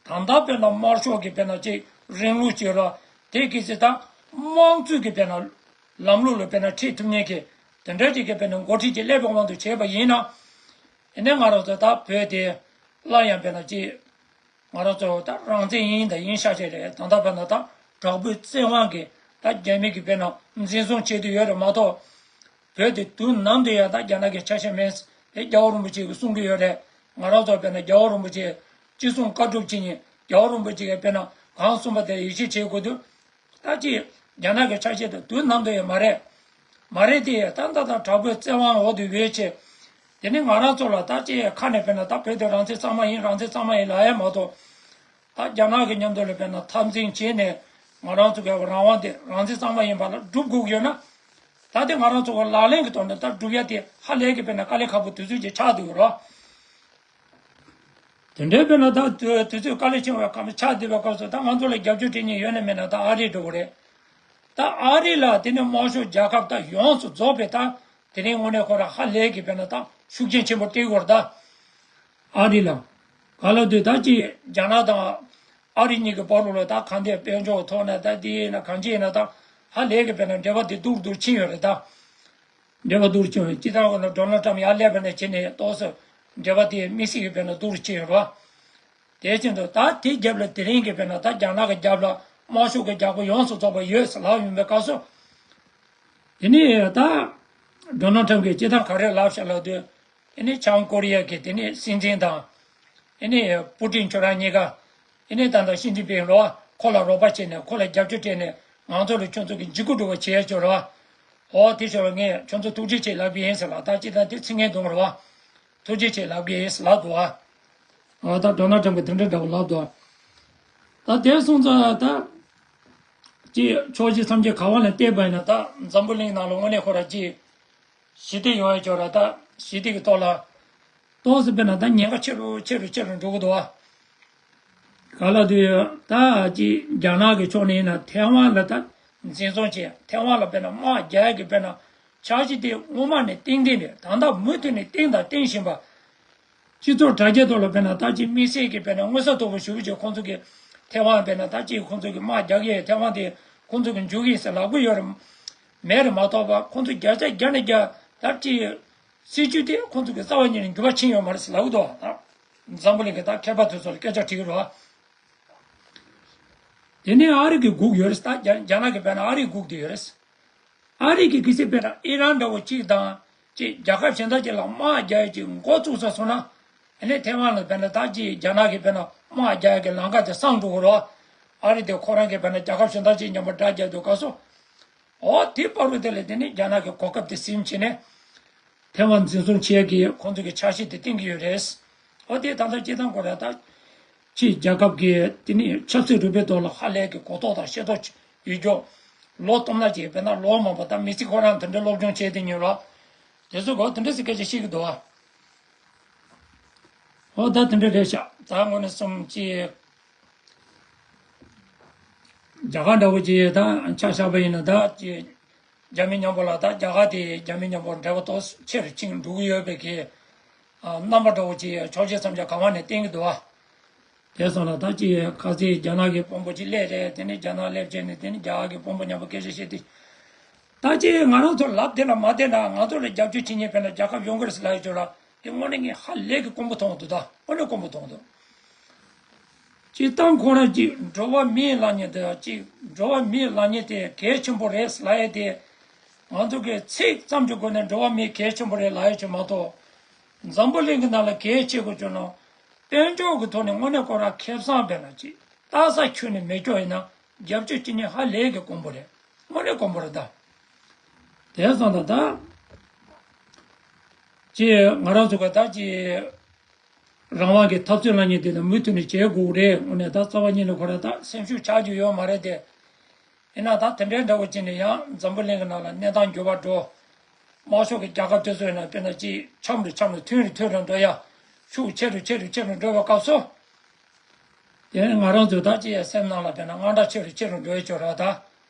ད་ལྟ་དཔེར་ན་དམར་ཤོག་གི་དཔེར་ན་ཅིག་རིང་ལུགས་ཅིག་ར་དེ་གི་སྲིད་ད་དམངས་གཙོའི་གི་དཔེར་ན་ལམ་ལུགས་ལ་དཔེར་ན་ཁྲིད་ཐུབ་མཁན་གི་དེ་འདྲ་ཅིག་གི་དཔེར་ན་འགོ་ཁྲིད་ཅིག་སླེབས་པའི་དབང་དུ་བྱས་པ་ཡིན་ན། ཨེ་ནས་ང་རང་ཚོ་ད་བོད་དེ་སླར་ཡང་དཔེར་ན་ཅིག་ང་རང་ཚོ་ད་རང་བཙན་ཡིན་ད་ཡིན་ཤག་ཅིག་རེད། ད་ལྟ་དཔེར་ན་ད་དྲག་པོའི་བཙན་དབང་གིས་ད་རྒྱ་མི་གི་དཔེར་ན་འཛིན་བཟུང་བྱེད་དུ་ཡོད་རེད་མ་གཏོགས། བོད་དེ་དུས་ནམ་དུ་ཡང་ད་རྒྱ་ནག་གི་ཆ་ཤས་མེད་དེ་རྒྱལ་བ་རིན་པོ་ཆེ་གིས་གསུང་གི་ཡོད་རེད། ང་རང་ཚོ་དཔེར་ན་རྒྱལ་བ་རིན་པོ་ཆེ་ཅི་གསུང་བཀའ་སྒྲུབ་བྱེད་ཉིན་རྒྱལ་བ་རིན་པོ་ཆེ་གིས་དཔེར་ན་གང་གསུངས་པ་དེ་ཡིད་ཆེས་བྱེད་དགོས་དུས། ད་ཅི་རྒྱ་ནག་གི་ཆ་ཤས་དེ་དུས་ནམ་དུ་ཡང་མ་རེད། མ་རེད་དེ་ད་ད་ད་དྲག་པོའི་བཙན་དབང་འོག་ཏུ་ཡོད་ཆེ། དེ་ནི་ང་རང་ཚོ་ལ་ད་ཅི་ཁ་ནས་དཔེར་ན་ད་བོད་དེ་རང་བཙན་གཙང་མ་ཡིན་རང་བཙན་གཙང་མ་ཡིན་ལབ་ཡ་མ་གཏོགས། ད་རྒྱ་ནག་གི་མཉམ་དུ་ལ་དཔེར་ན་འཐབ་འཛིང་བྱས་ནས་ང་རང་ཚོ་གི་རང་དབང་དེ་རང་བཙན་གཙང་མ་ཡིན་པ་ལ་སྒྲུབ་དགོས་ཀྱི་ཡོད་ན། ད་དེ་ང་རང་ཚོ་གི་ལག་ལེན་གྱི་ཐོག་ནས་ད་སྒྲུབ་ཡ་དེ་ཧ་ལས་ཀྱི་དཔེར་ན་དཀའ་ལས་ཁག་པོ་དུས་ཚོད་ཅིག་ཆགས་འདུག་རོ། དེ་འདྲའི་དཔེར་ན་ད་དུས་དུས་ཚོད་དཀའ་ལས་ཆེ་བའི་སྐབས་ཆགས་བསྡད་པའི་སྐབས་སུ་ད་ང་ཚོ་ལ་རྒྱབ་སྐྱོར་སྤྲད་མཁན་ཡོད་ན་མེད་ན་ད་ཨ་རི་འགྲོ་གི་རེད། ད་ཨ་རི་ལ་དེ་ནས་དམར་ཤོག་རྒྱལ་ཁབ་ད་ཡོངས་སུ་རྫོགས་པའི་ད་དེ་རིང་དངོས་གནས་ཁོ་ར་ཧ་ལས་ཀྱི་དཔེར་ན་ད་ཤུགས་རྐྱེན་ཆེན་པོ་སྤྲད་ཡོད་རེད་ད། ཨ་རི་ལ། ག་ལ་དུས་ད་ཅི་རྒྱ་ནག་དང་ཨ་རི་གཉིས་ཀྱི་བར་ལ་ད་གང་དེ་དཔལ་འབྱོར་ཐོག་ནས་ད་དེ་ཡིན་ན་གང་ཅི་ཡིན་ན་ད་ཧ་ལས་ཀྱི་དཔེར་ན་འབྲེལ་བ་དེ་སྡུག་རུ་སྡུག་ཕྱིན་ཡོད་རེད་ད། འབྲེལ་བ་སྡུག་རུ་ཕྱིན་ཡོད་སྤྱི་བཏང་ཁོ་ན་ཌོ་ནལ་ཊམ་ཡར་སླེབས་པ་ནས་བྱས་ནས་ཏོག་ཙམ་འབྲེལ་བ་དེ་དམིགས་བསལ་གྱི་དཔེར་ན་སྡུག་རུ་ཕྱིན་ཡོད་རེད་བ། དེ་བཞིན་དུ་ད་དེའི་རྒྱབ་ལ་དེ་རིང་གི་དཔེར་ན་ད་རྒྱ་ནག་གི་རྒྱབ་ལ་དམར་ཤོག་གི་རྒྱལ་ཁབ་ཡོངས་སུ་རྫོགས་པ་ཡོད་ཟེར་ལབ་ཡོང་བའི་སྐབས་སུ། དེ་ནས་ད་ཌོ་ནལ་ཊམ་གྱིས་སྤྱིར་བཏང་ག་རེ་ལབ་བཞག་ལབ་དུས། དེ་ནས་བྱང་ཀོ་རི་ཡ་གི་དེ་ནས་སྲིད་འཛིན་དང་། དེ་ནས་པུ་ཏིན་ཁྱོད་རང་གཉིས་ཀ། དེ་ནས་ད་ལྟ་ཞི་ཅིན་ཕིང་རེད་བ། ཁོ་ལ་རོགས་པ་བྱས་ནས་ཁོ་ལ་རྒྱབ་སྐྱོར་སྤྲད་ནས་ང་ཚོ་ལ་ཁྱོད་ཚོ་གི་འཇིགས་སྐུལ་སྒྲུབ་པ་བྱས་ཡ་ཅོ་རེད་བ། འོ་དེ་ཞོར་ངས་ཁྱོད་ཚོ་ཐུགས་རྗེ་ཆེ་ལབ་གི་ཡིན་ཟེར་ལ་ད་སྤྱིར་བཏང་དེ་ཚིག་ངན་གདོང་རེད་བ། ཐུགས་རྗེ་ཆེ་ལབ་གི་ཡིན་ཟེར་ལབ་འདུག་བ། འོ་ད་ཌོ་ནལ་ཊམ་གྱིས་དེ་འདྲ་འདྲ་བོ་ལབ་འདུག་བ། ད་དེ་སོང་ཙང་ད། ཅིག་ཕྱོགས་བཞི་མཚམས་བརྒྱད་ག་བ་ལ་བལྟས་པ་ཡིན་ན་ད་འཛམ་བུ་གླིང་ནང་ལ་དངོས་གནས་ཁོ་ར་ཅིག་ཞི་བདེ་ཡོང་ཡ་ཅོག་ར་ད་ཞི་བདེ་གི་ཐོག་ལ་ཏོག་ཙམ་དཔེར་ན་ད་ཉེན་ཁ་ཆེ་རུ་ཆེ་རུ་ཆེ་རུ་འགྲོ་གི་འདུག་བ། ག་ལ་དུས་ད་ཅིག་རྒྱ་ནག་གི་ཕྱོགས་ནས་ཡིན་ན་ཐའེ་ཝན་ལ་ད་འཛིན་བཟུང་བྱས་ཐའེ་ཝན་ལ་དཔེར་ན་དམག་རྒྱག་ཡ་གི་དཔེར་ན་འཆར་གཞི་དེ་སྔོན་མ་ནས་བཏིང་བསྡད་ནས་ད་ལྟ་མུ་མཐུད་ནས་བཏིང་དང་བཏིང་བཞིན་པ། སྤྱི་ཚོགས་དྲ་རྒྱའི་ཐོག་ལ་དཔེར་ན་ད་ཅིག་དམིགས་བསལ་གྱི་དཔེར་ན་མངོན་གསལ་དོད་པོ་ཞུ་བ་ཅིག་ཁོང་ཚོ་གི་ཐའེ་ཝན་དཔེར་ན་ད་ཅིག་ཁོང་ཚོ་གི་དམག་རྒྱག་གི་ཐའེ་ཝན་དེ་ཁོང་ཚོ་གི་འཇུག་གི་ཟེར་ལབ་གི་ཡོད་རེད། མེད་རེད་མ་གཏོགས་པ་ཁོང་ཚོ་བརྒྱ་ཆ་བརྒྱ་ནས་བརྒྱ་ད་ཅིག་སྲིད་ཇུས་དེ་ཁོང་ཚོ་གི་རྩ་བ་ཉིད་ནས་འགྱུར་བ་ཕྱིན་ཡོད་མ་རེད་ཟེར་ལབ་གི་འདུག་ད། འཛམ་བུ་གླིང་གི་ད་མཁས་པ་དེ་ཚོ་ལ་སྐད་ཆ་དྲིས་གི་རེད་བ། དེ་ནས་ཨ་རི་གི་སྒུག་ཡོད་རེད་ད་རྒྱ་རྒྱ་ནག་གི་དཔེར་ན་ཨ་རི་སྒུག་བསྡད་ཡོད་རེད། ཨ་རི་གི་གི་སི་དཔེར་ན་ཨི་རན་འདྲ་བོ་གཅིག་དང་གཅིག་རྒྱལ་ཁབ་གཞན་དག་ཅིག་ལ་དམག་རྒྱག་ཡ་ཅིག་འགོ་བཙུགས་ཚར་སོང་ན། ཨ་ནི་ཐའེ་ཝན་ལ་དཔེར་ན་ད་ཅིག་རྒྱ་ནག་གི་དཔེར་ན་དམག་རྒྱག་ཡ་གི་ལམ་ཁ་དེ་སངས་འགྲོ་གི་རེད་བ། ཨ་རི་དེ་ཁོ་རང་གི་དཔེར་ན་རྒྱལ་ཁབ་གཞན་དག་ཅིག་མཉམ་པོ་དགྲ་རྒྱག་དུས་སྐབས་སུ། འོ་དེ་བར་དུ་དེ་ལས་དེ་ནི་རྒྱ་ནག་གི་གོ་སྐབས་དེ་ཟིན་བྱས་ནས་ཐེ་ཝན་འཛིན་བཟུང་བྱེད་ཀྱི་ཁོང་ཚོ་གི་འཆར་གཞི་དེ་བཏིང་གི་ཡོད་རེད། འོ་དེ་ད་ལྟ་སྤྱི་བཏང་ཁོ་ར་ད་ཕྱིའི་རྒྱལ་ཁབ་ཀྱི་དེ་ནི་ཆབ་སྲིད་རུ་སྦེ་ཐོག་ལ་ཧ་ལས་ཀྱི་གོ་རྟོགས་དང་ཤེས་རྟོགས་ཡོད་རྒྱུ། ལོ་སྟོང་ན་ཅིག་དཔེར་ན་ལོ་མང་པོ་ད་མི་སི་ཁོ་རང་དེ་འདྲའི་སློབ་སྦྱོང་བྱས་དེ་ཉོན་ལ། དེ་ཚོ་གོ་དེ་འདྲ་ཟེར་སྐད་ཆ་བཤད་ཀྱི་འདུག་ཨ། འོ་ད་དེ་འདྲ་རེད་ཤག་ད་དངོས་གནས་སོམ་ཅི། རྒྱ་གར་འདྲ་བོ་ཅི་ད་ཆ་བཞག་པ་ཡིན་ན་ད་ཅི། རྒྱ་མི་མཉམ་པོ་ལ་ད་རྒྱ་གར་དེ་རྒྱ་མི་མཉམ་པོ་འབྲེལ་བ་ཏོག་ཆེ་རུ་ཕྱིན་འགྲོ་གི་ཡོད་པའི་གི། རྣམ་པ་འདྲ་བོ་ཅི་ཕྱོགས་བཞི་མཚམས་བརྒྱད་ག་བ་ནས་བསྟན་གྱི་འདུག་ཨ། དེ་སོང་ལ་ད་ཅི་ཁ་སང་རྒྱ་ནག་གི་དཔོན་པོ་ཅིག་སླེབས་རེད། དེ་ནས་རྒྱ་ནག་སླེབས་བྱས་ནས་དེ་ནས་རྒྱ་གར་གི་དཔོན་པོ་མཉམ་པོ་སྐད་ཆ་བཤད་དུས། ད་ཅི་ང་རང་ཚོ་ལབ་བདེ་ན་མ་བདེ་ན་ང་ཚོ་ལ་རྒྱབ་སྐྱོར་བྱེད་མཁན་དཔེར་ན་རྒྱལ་ཁབ་ཡོང་གི་རེད་ཟེར་ལབ་ཡོད་ཅོག་ལ་དེ་དངོས་གནས་ངས་ཧ་ལས་ཀྱི་དཀོན་པོ་མཐོང་འདུག་ད་དངོས་གནས་དཀོན་པོ་མཐོང་འདུག་སྤྱིར་བཏང་ཁོ་རང་ཅིག་འགྲོ་བ་མིའི་ལག་ཉེས་དེ་ཅིག་འགྲོ་བ་མིའི་ལག་ཉེས་དེ་གལ་ཆེན་པོ་རེད་ལབ་ཡས་དེ། ང་ཚོ་གི་ཚིག་ཙམ་གྱི་སྒོ་ནས་འགྲོ་བ་མིའི་གལ་ཆེན་པོ་རེད་ལབ་ཡས་ཅིག་མ་གཏོགས། འཛམ་བུ་གླིང་གི་ནང་ལ་གལ་ཆེ་དགོས་བྱུང་ན། དཔལ་འབྱོར་གྱི་ཐོག་ནས་དངོས་གནས་ཁོ་རང་ཁེ་བཟང་དཔེར་ན་ཅིག་ལྟ་ས་ཁྱོན་ནས་མེད་ཀྱོག་ཡིན་ན་རྒྱབ་སྐྱོར་བྱེད་མཁན་ཧ་ལས་ཀྱི་དཀོན་པོ་རེད། དངོས་གནས་དཀོན་པོ་རེད་ད། དེ་སོང་ད་ད། ཅེས་ང་རང་ཚོ་ག་ད་ཅེས། རང་དབང་གི་འཐབ་རྩོད་ལ་ཉེ་དེ་ལ་མུ་མཐུད་ནས་བྱེད་དགོས་རེད། དངོས་གནས་ད་རྩ་བ་ཉིད་ནས་ཁོ་རང་ད་སེམས་ཤུགས་ཆག་རྒྱུ་ཡོད་མ་རེད་དེ། ཡིན་ན་ད་དེ་འདྲའི་འདྲ་བོ་ཅིག་ནས་ཡང་འཛམ་བུ་གླིང་གི་ནང་ལ་གནས་སྟངས་འགྱུར་བ་འགྲོ། དམར་ཤོག་གི་རྒྱལ་ཁབ་དེ་ཚོ་ཡིན་ན་དཔེར་ན་ཅིག་འཆམ་རུ་འཆམ་རུ་མཐུན་རུ་མཐུན་རུ་འགྲོ་ཡ། ཤུགས་ཆེ་རུ་ཆེ་རུ་ཆེ་རུ་འགྲོ་བའི་སྐབས་སུ། དེ་ནི་ང་རང་ཚོ་ད་ཅི་ཡ་སེམས་ནང་ལ་དཔེར་ན་དངངས་སྐྲག་ཆེ་རུ་ཆེ་རུ་འགྲོ་ཡི་ཆོག་ར་ད།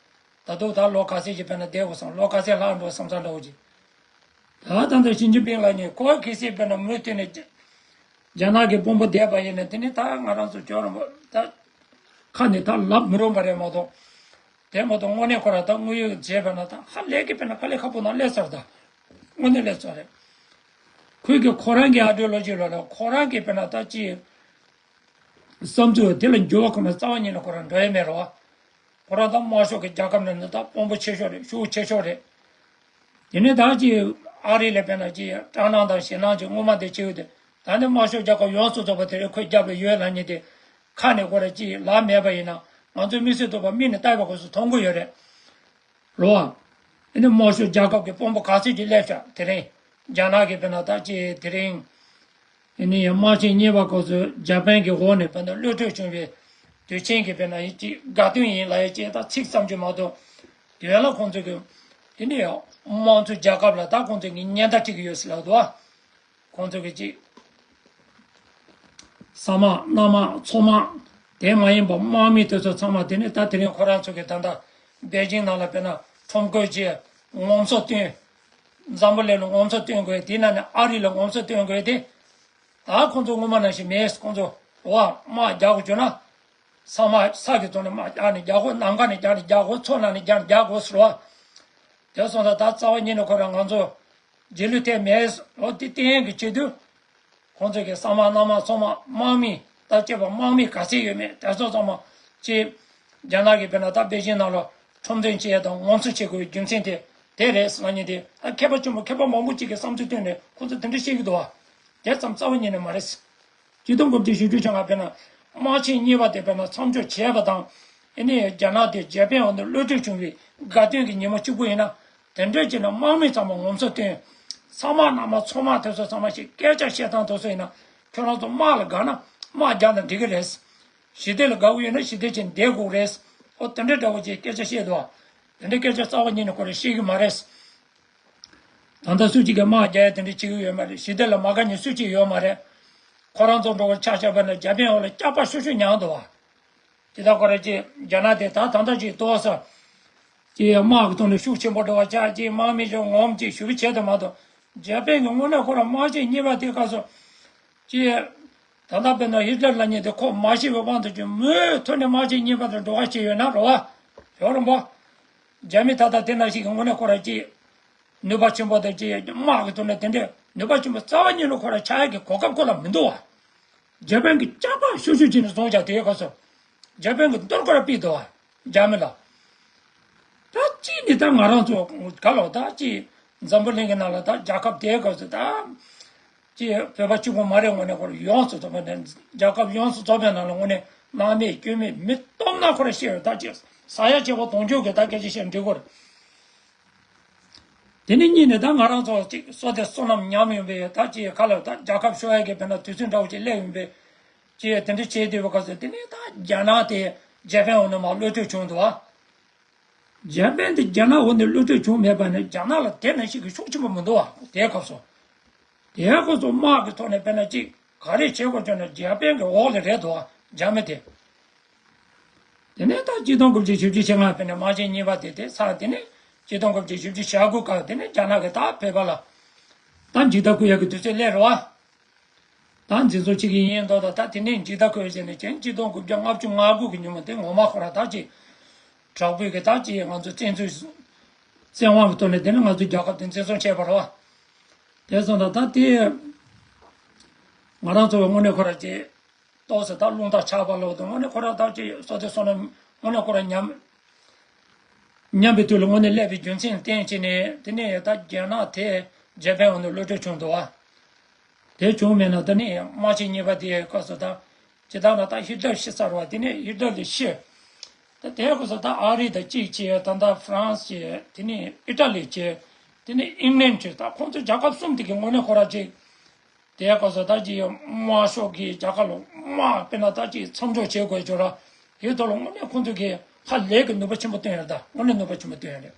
ད་དུང་ད་ལོ་ག་ཚད་ཅིག་དཔེར་ན་བསྡད་དགོས་སམ་ལོ་ག་ཚད་ལྷག་འགྲོ་བསམ་ས་འདྲ་བོ་ཅིག་ད་ད་ལྟ་ཞི་ཅིན་ཕིང་ལགས་ནས་ཁོ་གལ་སྲིད་དཔེར་ན་མུ་མཐུད་ནས་རྒྱ་ནག་གི་དཔོན་པོ་བསྡད་པ་ཡིན་ན་དེ་ནི་ད་ང་རང་ཚོ་ཇོ་རིན་པོ་ད་ཁ་ནས་ད་ལབ་མི་རུང་བ་རེད་མ་གཏོགས། དེ་མ་གཏོགས་དངོས་གནས་ཁོ་རང་ད་དངོས་ཡོད་བྱས་པ་ན་ད་ཧ་ལས་ཀྱི་དཔེར་ན་དཀའ་ལས་ཁག་པོ་ནང་སླེབས་ཚར། ད་དངོས་གནས་སླེབས་ཚར་རེད། ཁོས་ཀྱི་ཁོ་རང་གི་ཨ་ཌི་ཡོ་ལོ་ཇི་ལ་ལ་ཁོ་རང་གི་དཔེར་ན་ད་ཅི་བསམ་ཚུལ་དེ་ལ་འགྱུར་བ་ཁོ་ན་རྩ་བ་ཉིད་ནས་ཁོ་རང་འགྲོ་ཡི་མེད་རོ། ཁོ་རང་ད་དམར་ཤོག་གི་རྒྱལ་ཁབ་ནང་ནས་ད་དཔོན་པོ་ཆེ་ཤོས་རེད། ཤུགས་ཆེ་ཤོས་རེད། དེ་ནས་ད་ཅི་ཨ་རི་ལ་དཔེར་ན་ཅི་སྐྲག་སྣང་དང་ཞེད་སྣང་ཅིག་སྔོན་མ་དེ་བྱེད་ཡོད་དེ། ད་ནི་དམར་ཤོག་རྒྱལ་ཁབ་ཡོངས་སུ་རྫོགས་པ་དེ་རིང་ཁོའི་རྒྱབ་ལ་ཡོད་ལབ་མཁན་དེ། ཁ་ནས་ཁོ་ར་ཅི་ལབ་མེད་པ་ཡིན་ན་ང་ཚོའི་མིག་ཟུང་གཏུགས་པ་མིག་ནས་ལྟ་བ་སྐབས་སུ་མཐོང་གི་ཡོད་རེད། རོ། ཨ་ནི་དམར་ཤོག་རྒྱལ་ཁབ་ཀྱི་དཔོན་པོ་ག་ཚོད་ཅིག་སླེབས་ཤག་དེ་རིང་། རྒྱ་ནག་གི་དཔེར་ན་ད་ཅི་དེ་རིང་། ཨ་ནི་དམག་ཆེན་གཉིས་པ་སྐབས་སུ་འཇར་པན་གྱི་འོག་ནས་དཔེར་ན་གློད་གྲོལ་བྱུང་བའི་དུས་ཆེན་གྱི་དཔེར་ན་ཡིན་གཅིག་དགའ་སྟོན་ཡིན་ལབ་ཡ་ཅིག་ད་ཚིག་ཙམ་གྱིས་མ་གཏོགས། དེ་ལ་ཁོང་ཚོ་གི་དེ་ནི་དམངས་གཙོ་རྒྱལ་ཁབ་ལ་ད་ཁོང་ཚོ་གི་ཉེན་བརྡ་སྤྲད་ཀྱི་ཡོད་ཟེར་ལབ་འདུག་ཨ། ཁོང་ཚོ་གི་ཅིག་ས་དམག་གནམ་དམག་མཚོ་དམག་དེ་མ་ཡིན་པ་དམག་མི་དེ་ཚོ་ཚང་མ་དེ་ནི་ད་དེ་རིང་ཁོ་རང་ཚོ་གི་ད་ལྟ་པེ་ཅིང་ནང་ལ་དཔེར་ན་ཁྲོམ་སྐོར་བྱས་ངོམ་སོ་བཏོན། འཛམ་བུ་གླིང་ལ་ངོམ་སོ་བཏོན་དགོས་དེ་ན་ནི་ཨ་རི་ལ་ངོམ་སོ་བཏོན་དགོས་དེ། ད་ཁོང་ཚོ་སྔོན་མ་ནང་བཞིན་མེད། ཁོང་ཚོ་འོ་དམག་རྒྱག་དགོས་བྱུང་ན། ས་དམག་ས་གི་ཐོག་ནས་དམག་རྒྱག་ནས་རྒྱག་དགོས། ནམ་མཁའ་ནས་རྒྱག་ནས་རྒྱག་དགོས། མཚོ་ནང་ནས་རྒྱག་ནས་རྒྱག་དགོས་ཟེར་བ། དེ་སོང་ཙང་ད་རྩ་བ་ཉིད་ནས་ཁོ་རང་ང་ཚོ་རྗེས་ལུས་ཐེབས་མེད། འོ་དེ་བསྟན་གྱི་བྱེད་དུས། ཁོང་ཚོ་གི་ས་དམག་གནམ་དམག་མཚོ་དམག་དམག་མི་ད་སྐྱེས་པ་དམག་མི་ག་ཚད་ཡོད་མེད་དེ་ཚོ་ཚང་མ་ཅིག་རྒྱ་ནག་གི་དཔེར་ན་ད་པེ་ཅིང་ནང་ལ་ཁྲོམ་སྟོན་བྱེད་ཡ་དང་ངོམ་སོ་བྱེད་དགོས་པའི་རྒྱུ་མཚན་དེ་དེ་རེད་ཟེར་ལབ་མཁན་དེ། ད་མཁས་པ་ཆེན་པོ་མཁས་པ་མང་པོ་ཅིག་གིས་བསམ་ཚུལ་བཏོན་ནས་ཁོང་ཚོ་དེ་འདྲ་བཤད་ཀྱི་འདུག་བ། དེ་ཙམ་རྩ་བ་ཉིད་ནས་མ་རེད། སྤྱིར་བཏང་གོ་བརྗེ་ཞུ་རྒྱུ་བྱུང་བ་དཔེར་ན། དམག་ཆེན་གཉིས་པ་དེ་དཔེར་ན་མཚམས་འཇོག་བྱས་པ་དང་། ཨ་ནི་རྒྱ་ནག་དེ་འཇར་པན་འོག་ཏུ་གློད་གྲོལ་བྱུང་བའི་དགའ་སྟོན་གྱི་ཉིན་མོ་གཅིག་པུ་ཡིན་ན། དེ་འདྲ་བྱས་ན་དམག་མི་ཚང་མ་ངོམ་སོ་བཏོན། ས་དམག་གནམ་དམག་མཚོ་དམག་དེ་ཚོ་ཚང་མ་ཞིག་སྐད་ཆ་བཤད་སྟངས་དེ་ཚོ་ཡིན་ན། ཁྱོད་རང་ཚོ་དམག་ལ་དགའ་ན་དམག་རྒྱག་ན་འགྲིག་གི་རེད། ཞི་བདེ་ལ་དགའ་བོ་ཡོད་ན་ཞི་བདེ་བྱས་བསྡད་དགོས་རེད། ཨོ་དེ་འདྲ་འདྲ་བོ་ཅིག་སྐད་ཆ་བཤད་འདུག་བ། དེ་འདྲ་སྐད་ཆ་རྩ་བ་ཉིད་ནས་ཁོ་རང་བཤད་ཀྱི་མ་རེད། ད་ལྟ་སུ་གཅིག་གིས་དམག་རྒྱག་ཡ་དེ་འདྲ་བྱེད་ཀྱི་ཡོད་མ་རེད། ཞི་བདེ་ལ་མ་དགའ་མཁན་སུ་གཅིག་ཡོད་མ་རེད། ཁོ་རང་ཚོ་འགྲོ་བར་ཆ་བཞག་པ་ན་རྒྱ་ཕན་འོག་ལ་སྐྱག་པ་ཤུ་ཤུ་ཉར་འདུག་བ། དེ་དག་ཁོ་རང་ཅིག་རྒྱ་ནག་དེ་ད་ད་ལྟ་ཅིག་ཏོག་ཙམ་ཅིག་དམག་གི་ཐོག་ནས་ཤུགས་ཆེན་པོ་འགྲོ་བ་ཆགས་ཅིག་དམག་མི་ཚོ་ངོམ་ཅིག་ཞུ་གི་བྱས་དུ་མ་གཏོགས། རྒྱ་ཕན་གྱི་དངོས་གནས་ཁོ་རང་དམག་ཆེན་གཉིས་པ་དེ་སྐབས་སུ། ཅེས། ད་ལྟ་དཔེར་ན་ཧི་ཊ་ལར་ལབ་མཁན་དེ་ཁོ་མ་ཤི་བའི་དབང་དུ་བྱས་མུ་མཐུད་ནས་དམག་ཆེན་གཉིས་པ་དང་འགྲོ་ཁ་བྱས་ཡོད་ན་རོ་བ། ཡོད་རུང་བ། རྒྱ་མི་ད་ལྟ་དེ་ནང་བཞིན་གྱི་དངོས་གནས་ཁོ་ར་ཅིག་ནུས་པ་ཆེན་པོ་དང་ཅིག་དམག་གི་ཐོག་ནས་དེ་འདྲའི་ནུས་པ་ཆེན་པོ་རྩ་བ་ཉིད་ནས་ཁོ་ར་ཆགས་ཡག་གི་གོ་སྐབས་ཁོ་ལ་མི་འདུག་བ། རྒྱ་ཕན་གྱི་ལྕགས་པ་ཤུ་ཤུ་བྱས་ནས་བཟུང་བྱ་དེའི་སྐབས་སུ། རྒྱ་ཕན་གྱི་མདུན་ཁོ་ར་ཕུད་འདུག་བ། རྒྱ་མི་ལ། ད་ཅི་ནི་ད་ང་རང་ཚོ་ག་ལོ་ད་ཅི་འཛམ་བུ་གླིང་གི་ནང་ལ་ད་རྒྱལ་ཁབ་དེའི་སྐབས་སུ་ད་ཅི་བོད་པ་གཅིག་པུ་མ་རེད། དངོས་གནས་ཁོ་ར་ཡོངས་སུ་རྫོགས་པ་ནས་རྒྱལ་ཁབ་ཡོངས་སུ་རྫོགས་པའི་ནང་ལ་དངོས་གནས་སྣང་མེད་སྐྱོན་མེད་མི་སྟོབས་ན་ཁོ་ར་ཤེས་རེད། ད་ཅི་ཟ་ཡ་བྱེད་པ་གདོང་འཇུག་གི་ད་སྐད་ཆ་བཤད་འགྲིག་གོ་རེད། དེ་ནས་གཉིས་ནས་ད་ང་རང་ཚོ་གཅིག་བསོད་བདེ་བསོད་ནམས་ཉམས་ཡོང་པའི་ད་ཅིག་ག་ལ་ད་རྒྱལ་ཁབ་ཤོར་ཡ་གི་དཔེར་ན་དུས་ཚོད་འདྲ་བོ་ཅིག་སླེབས་ཡོང་པའི་ཅིག་དེ་འདྲ་བྱས་བསྡད་པའི་སྐབས་སུ། དེ་ནས་ད་རྒྱ་ནག་དེ་འཇར་པན་འོག་ནས་མར་གློད་གྲོལ་བྱུང་འདུག་བ། འཇར་པན་དེ་རྒྱ་ནག་འོག་ནས་གློད་གྲོལ་བྱུང་མེད་པ་ནི་རྒྱ་ནག་ལ་དེ་ནང་བཞིན་གྱི་ཤུགས་ཆེན་པོ་མི་འདུག་བ། དེའི་སྐབས་སུ། དེའི་སྐབས་སུ་དམག་གི་ཐོག་ནས་དཔེར་ན་ཅིག་ག་རེ་བྱེད་དགོས་བྱུང་ན་འཇར་པན་གྱི་འོག་ལ་རེད་འདུག་བ། འཇར་མན་དེ། དེ་ནས་ད་ཆིག་སྟོང་དགུ་བརྒྱ་བཞི་བཅུ་ཞེ་ལྔ་དཔེར་ན་དམག་ཆེན་གཉིས་པ་དེ་དེ་ཚར། དེ་ནས་ཆིག་སྟོང་དགུ་བརྒྱ་བཞི་བཅུ་ཞེ་དགུ་སྐབས་དེ་ནས་རྒྱ་ནག་གིས་ད་བོད་པ་ལ་ད་འཇིགས་སྐུལ་ཡག་གི་དུས་ཚོད་སླེབས་རེད་བ། ད་འཛིན་བཟུང་བྱེད་ཀྱི་ཡིན་མདོག་དང་། ད་དེ་ནས་འཇིགས་སྐུལ་བྱས་ནས་ཀྱང་ཆིག་སྟོང་དགུ་བརྒྱ་ལྔ་བཅུ་ང་དགུ་གི་ཉིན་མོ་དེ་ངོ་མ་ཁོ་རང་ད་ཅིག་དྲག་པོའི་གི་ད་ཅིག་ང་ཚོ་བཙན་འཛུལ་བཙན་དབང་གི་ཐོག་ནས་དེ་ནས་ང་ཚོ་རྒྱལ་ཁབ་དེ་འཛིན་བཟུང་བྱས་པ་རེད་བ། དེ་སོང་ཙང་ད་དེ་ང་རང་ཚོ་དངོས་གནས་ཁོ་རང་ཅིག་ཏོག་ཙམ་ད་རླུང་རྟ་ཆག་པ་ལོག་དང་། དངོས་གནས་ཁོ་རང་ད་ཅིག་བསོད་བདེ་བསོད་ནམས་དངོས་གནས་ཁོ་རང་ཉམས་ཉམས་པའི་དུས་ལ་དངོས་གནས་སླེབས་པའི་རྒྱུ་མཚན་བསྟན་བྱས་ནས། དེ་ནས་ད་རྒྱ་ནག་དེ་འཇར་པན་འོག་ནས་གློད་གྲོལ་བྱུང་འདུག་བ། དེ་བྱུང་མེད་ན་ད་ནི་དམག་ཆེན་གཉིས་པ་དེའི་སྐབས་སུ་ད་ཇི་ལྟར་ན་ད་ཧི་ཏླར་ཤི་ཚར་བ། དེ་ནས་ཧི་ཏླར་དེ་ཤི། ད་དེའི་སྐབས་སུ་ད་ཨ་རི་དང་གཅིག་བྱས། ད་ད་ཧྥ་རན་སི་བྱས། དེ་ནས་ཨི་ཏྲ་ལི་བྱས། དེ་ནས་ཨིང་ལན་བྱས། ད་ཁོང་ཚོ་རྒྱལ་ཁབ་གསུམ་དེ་གི་དངོས་གནས་ཁོ་རང་ཅིག་དེའི་སྐབས་སུ་ད་ཅིག་དམར་ཤོག་གི་རྒྱལ་ཁབ་ལ་དམག་དཔེར་ན་ད་ཅིག་མཚམས་འཇོག་བྱེད་དགོས་ཅོག་ར། དེའི་ཐོག་ལ་དངོས་གནས་ཁོང་ཚོ་གིས་ཧ་ལས་ཀྱི་ནུས་པ་ཆེན་པོ་བཏོན་ཡོད་རེད། ད་དངོས་གནས་ནུས་པ་ཆེན་པོ་བཏོན་ཡོད་རེད།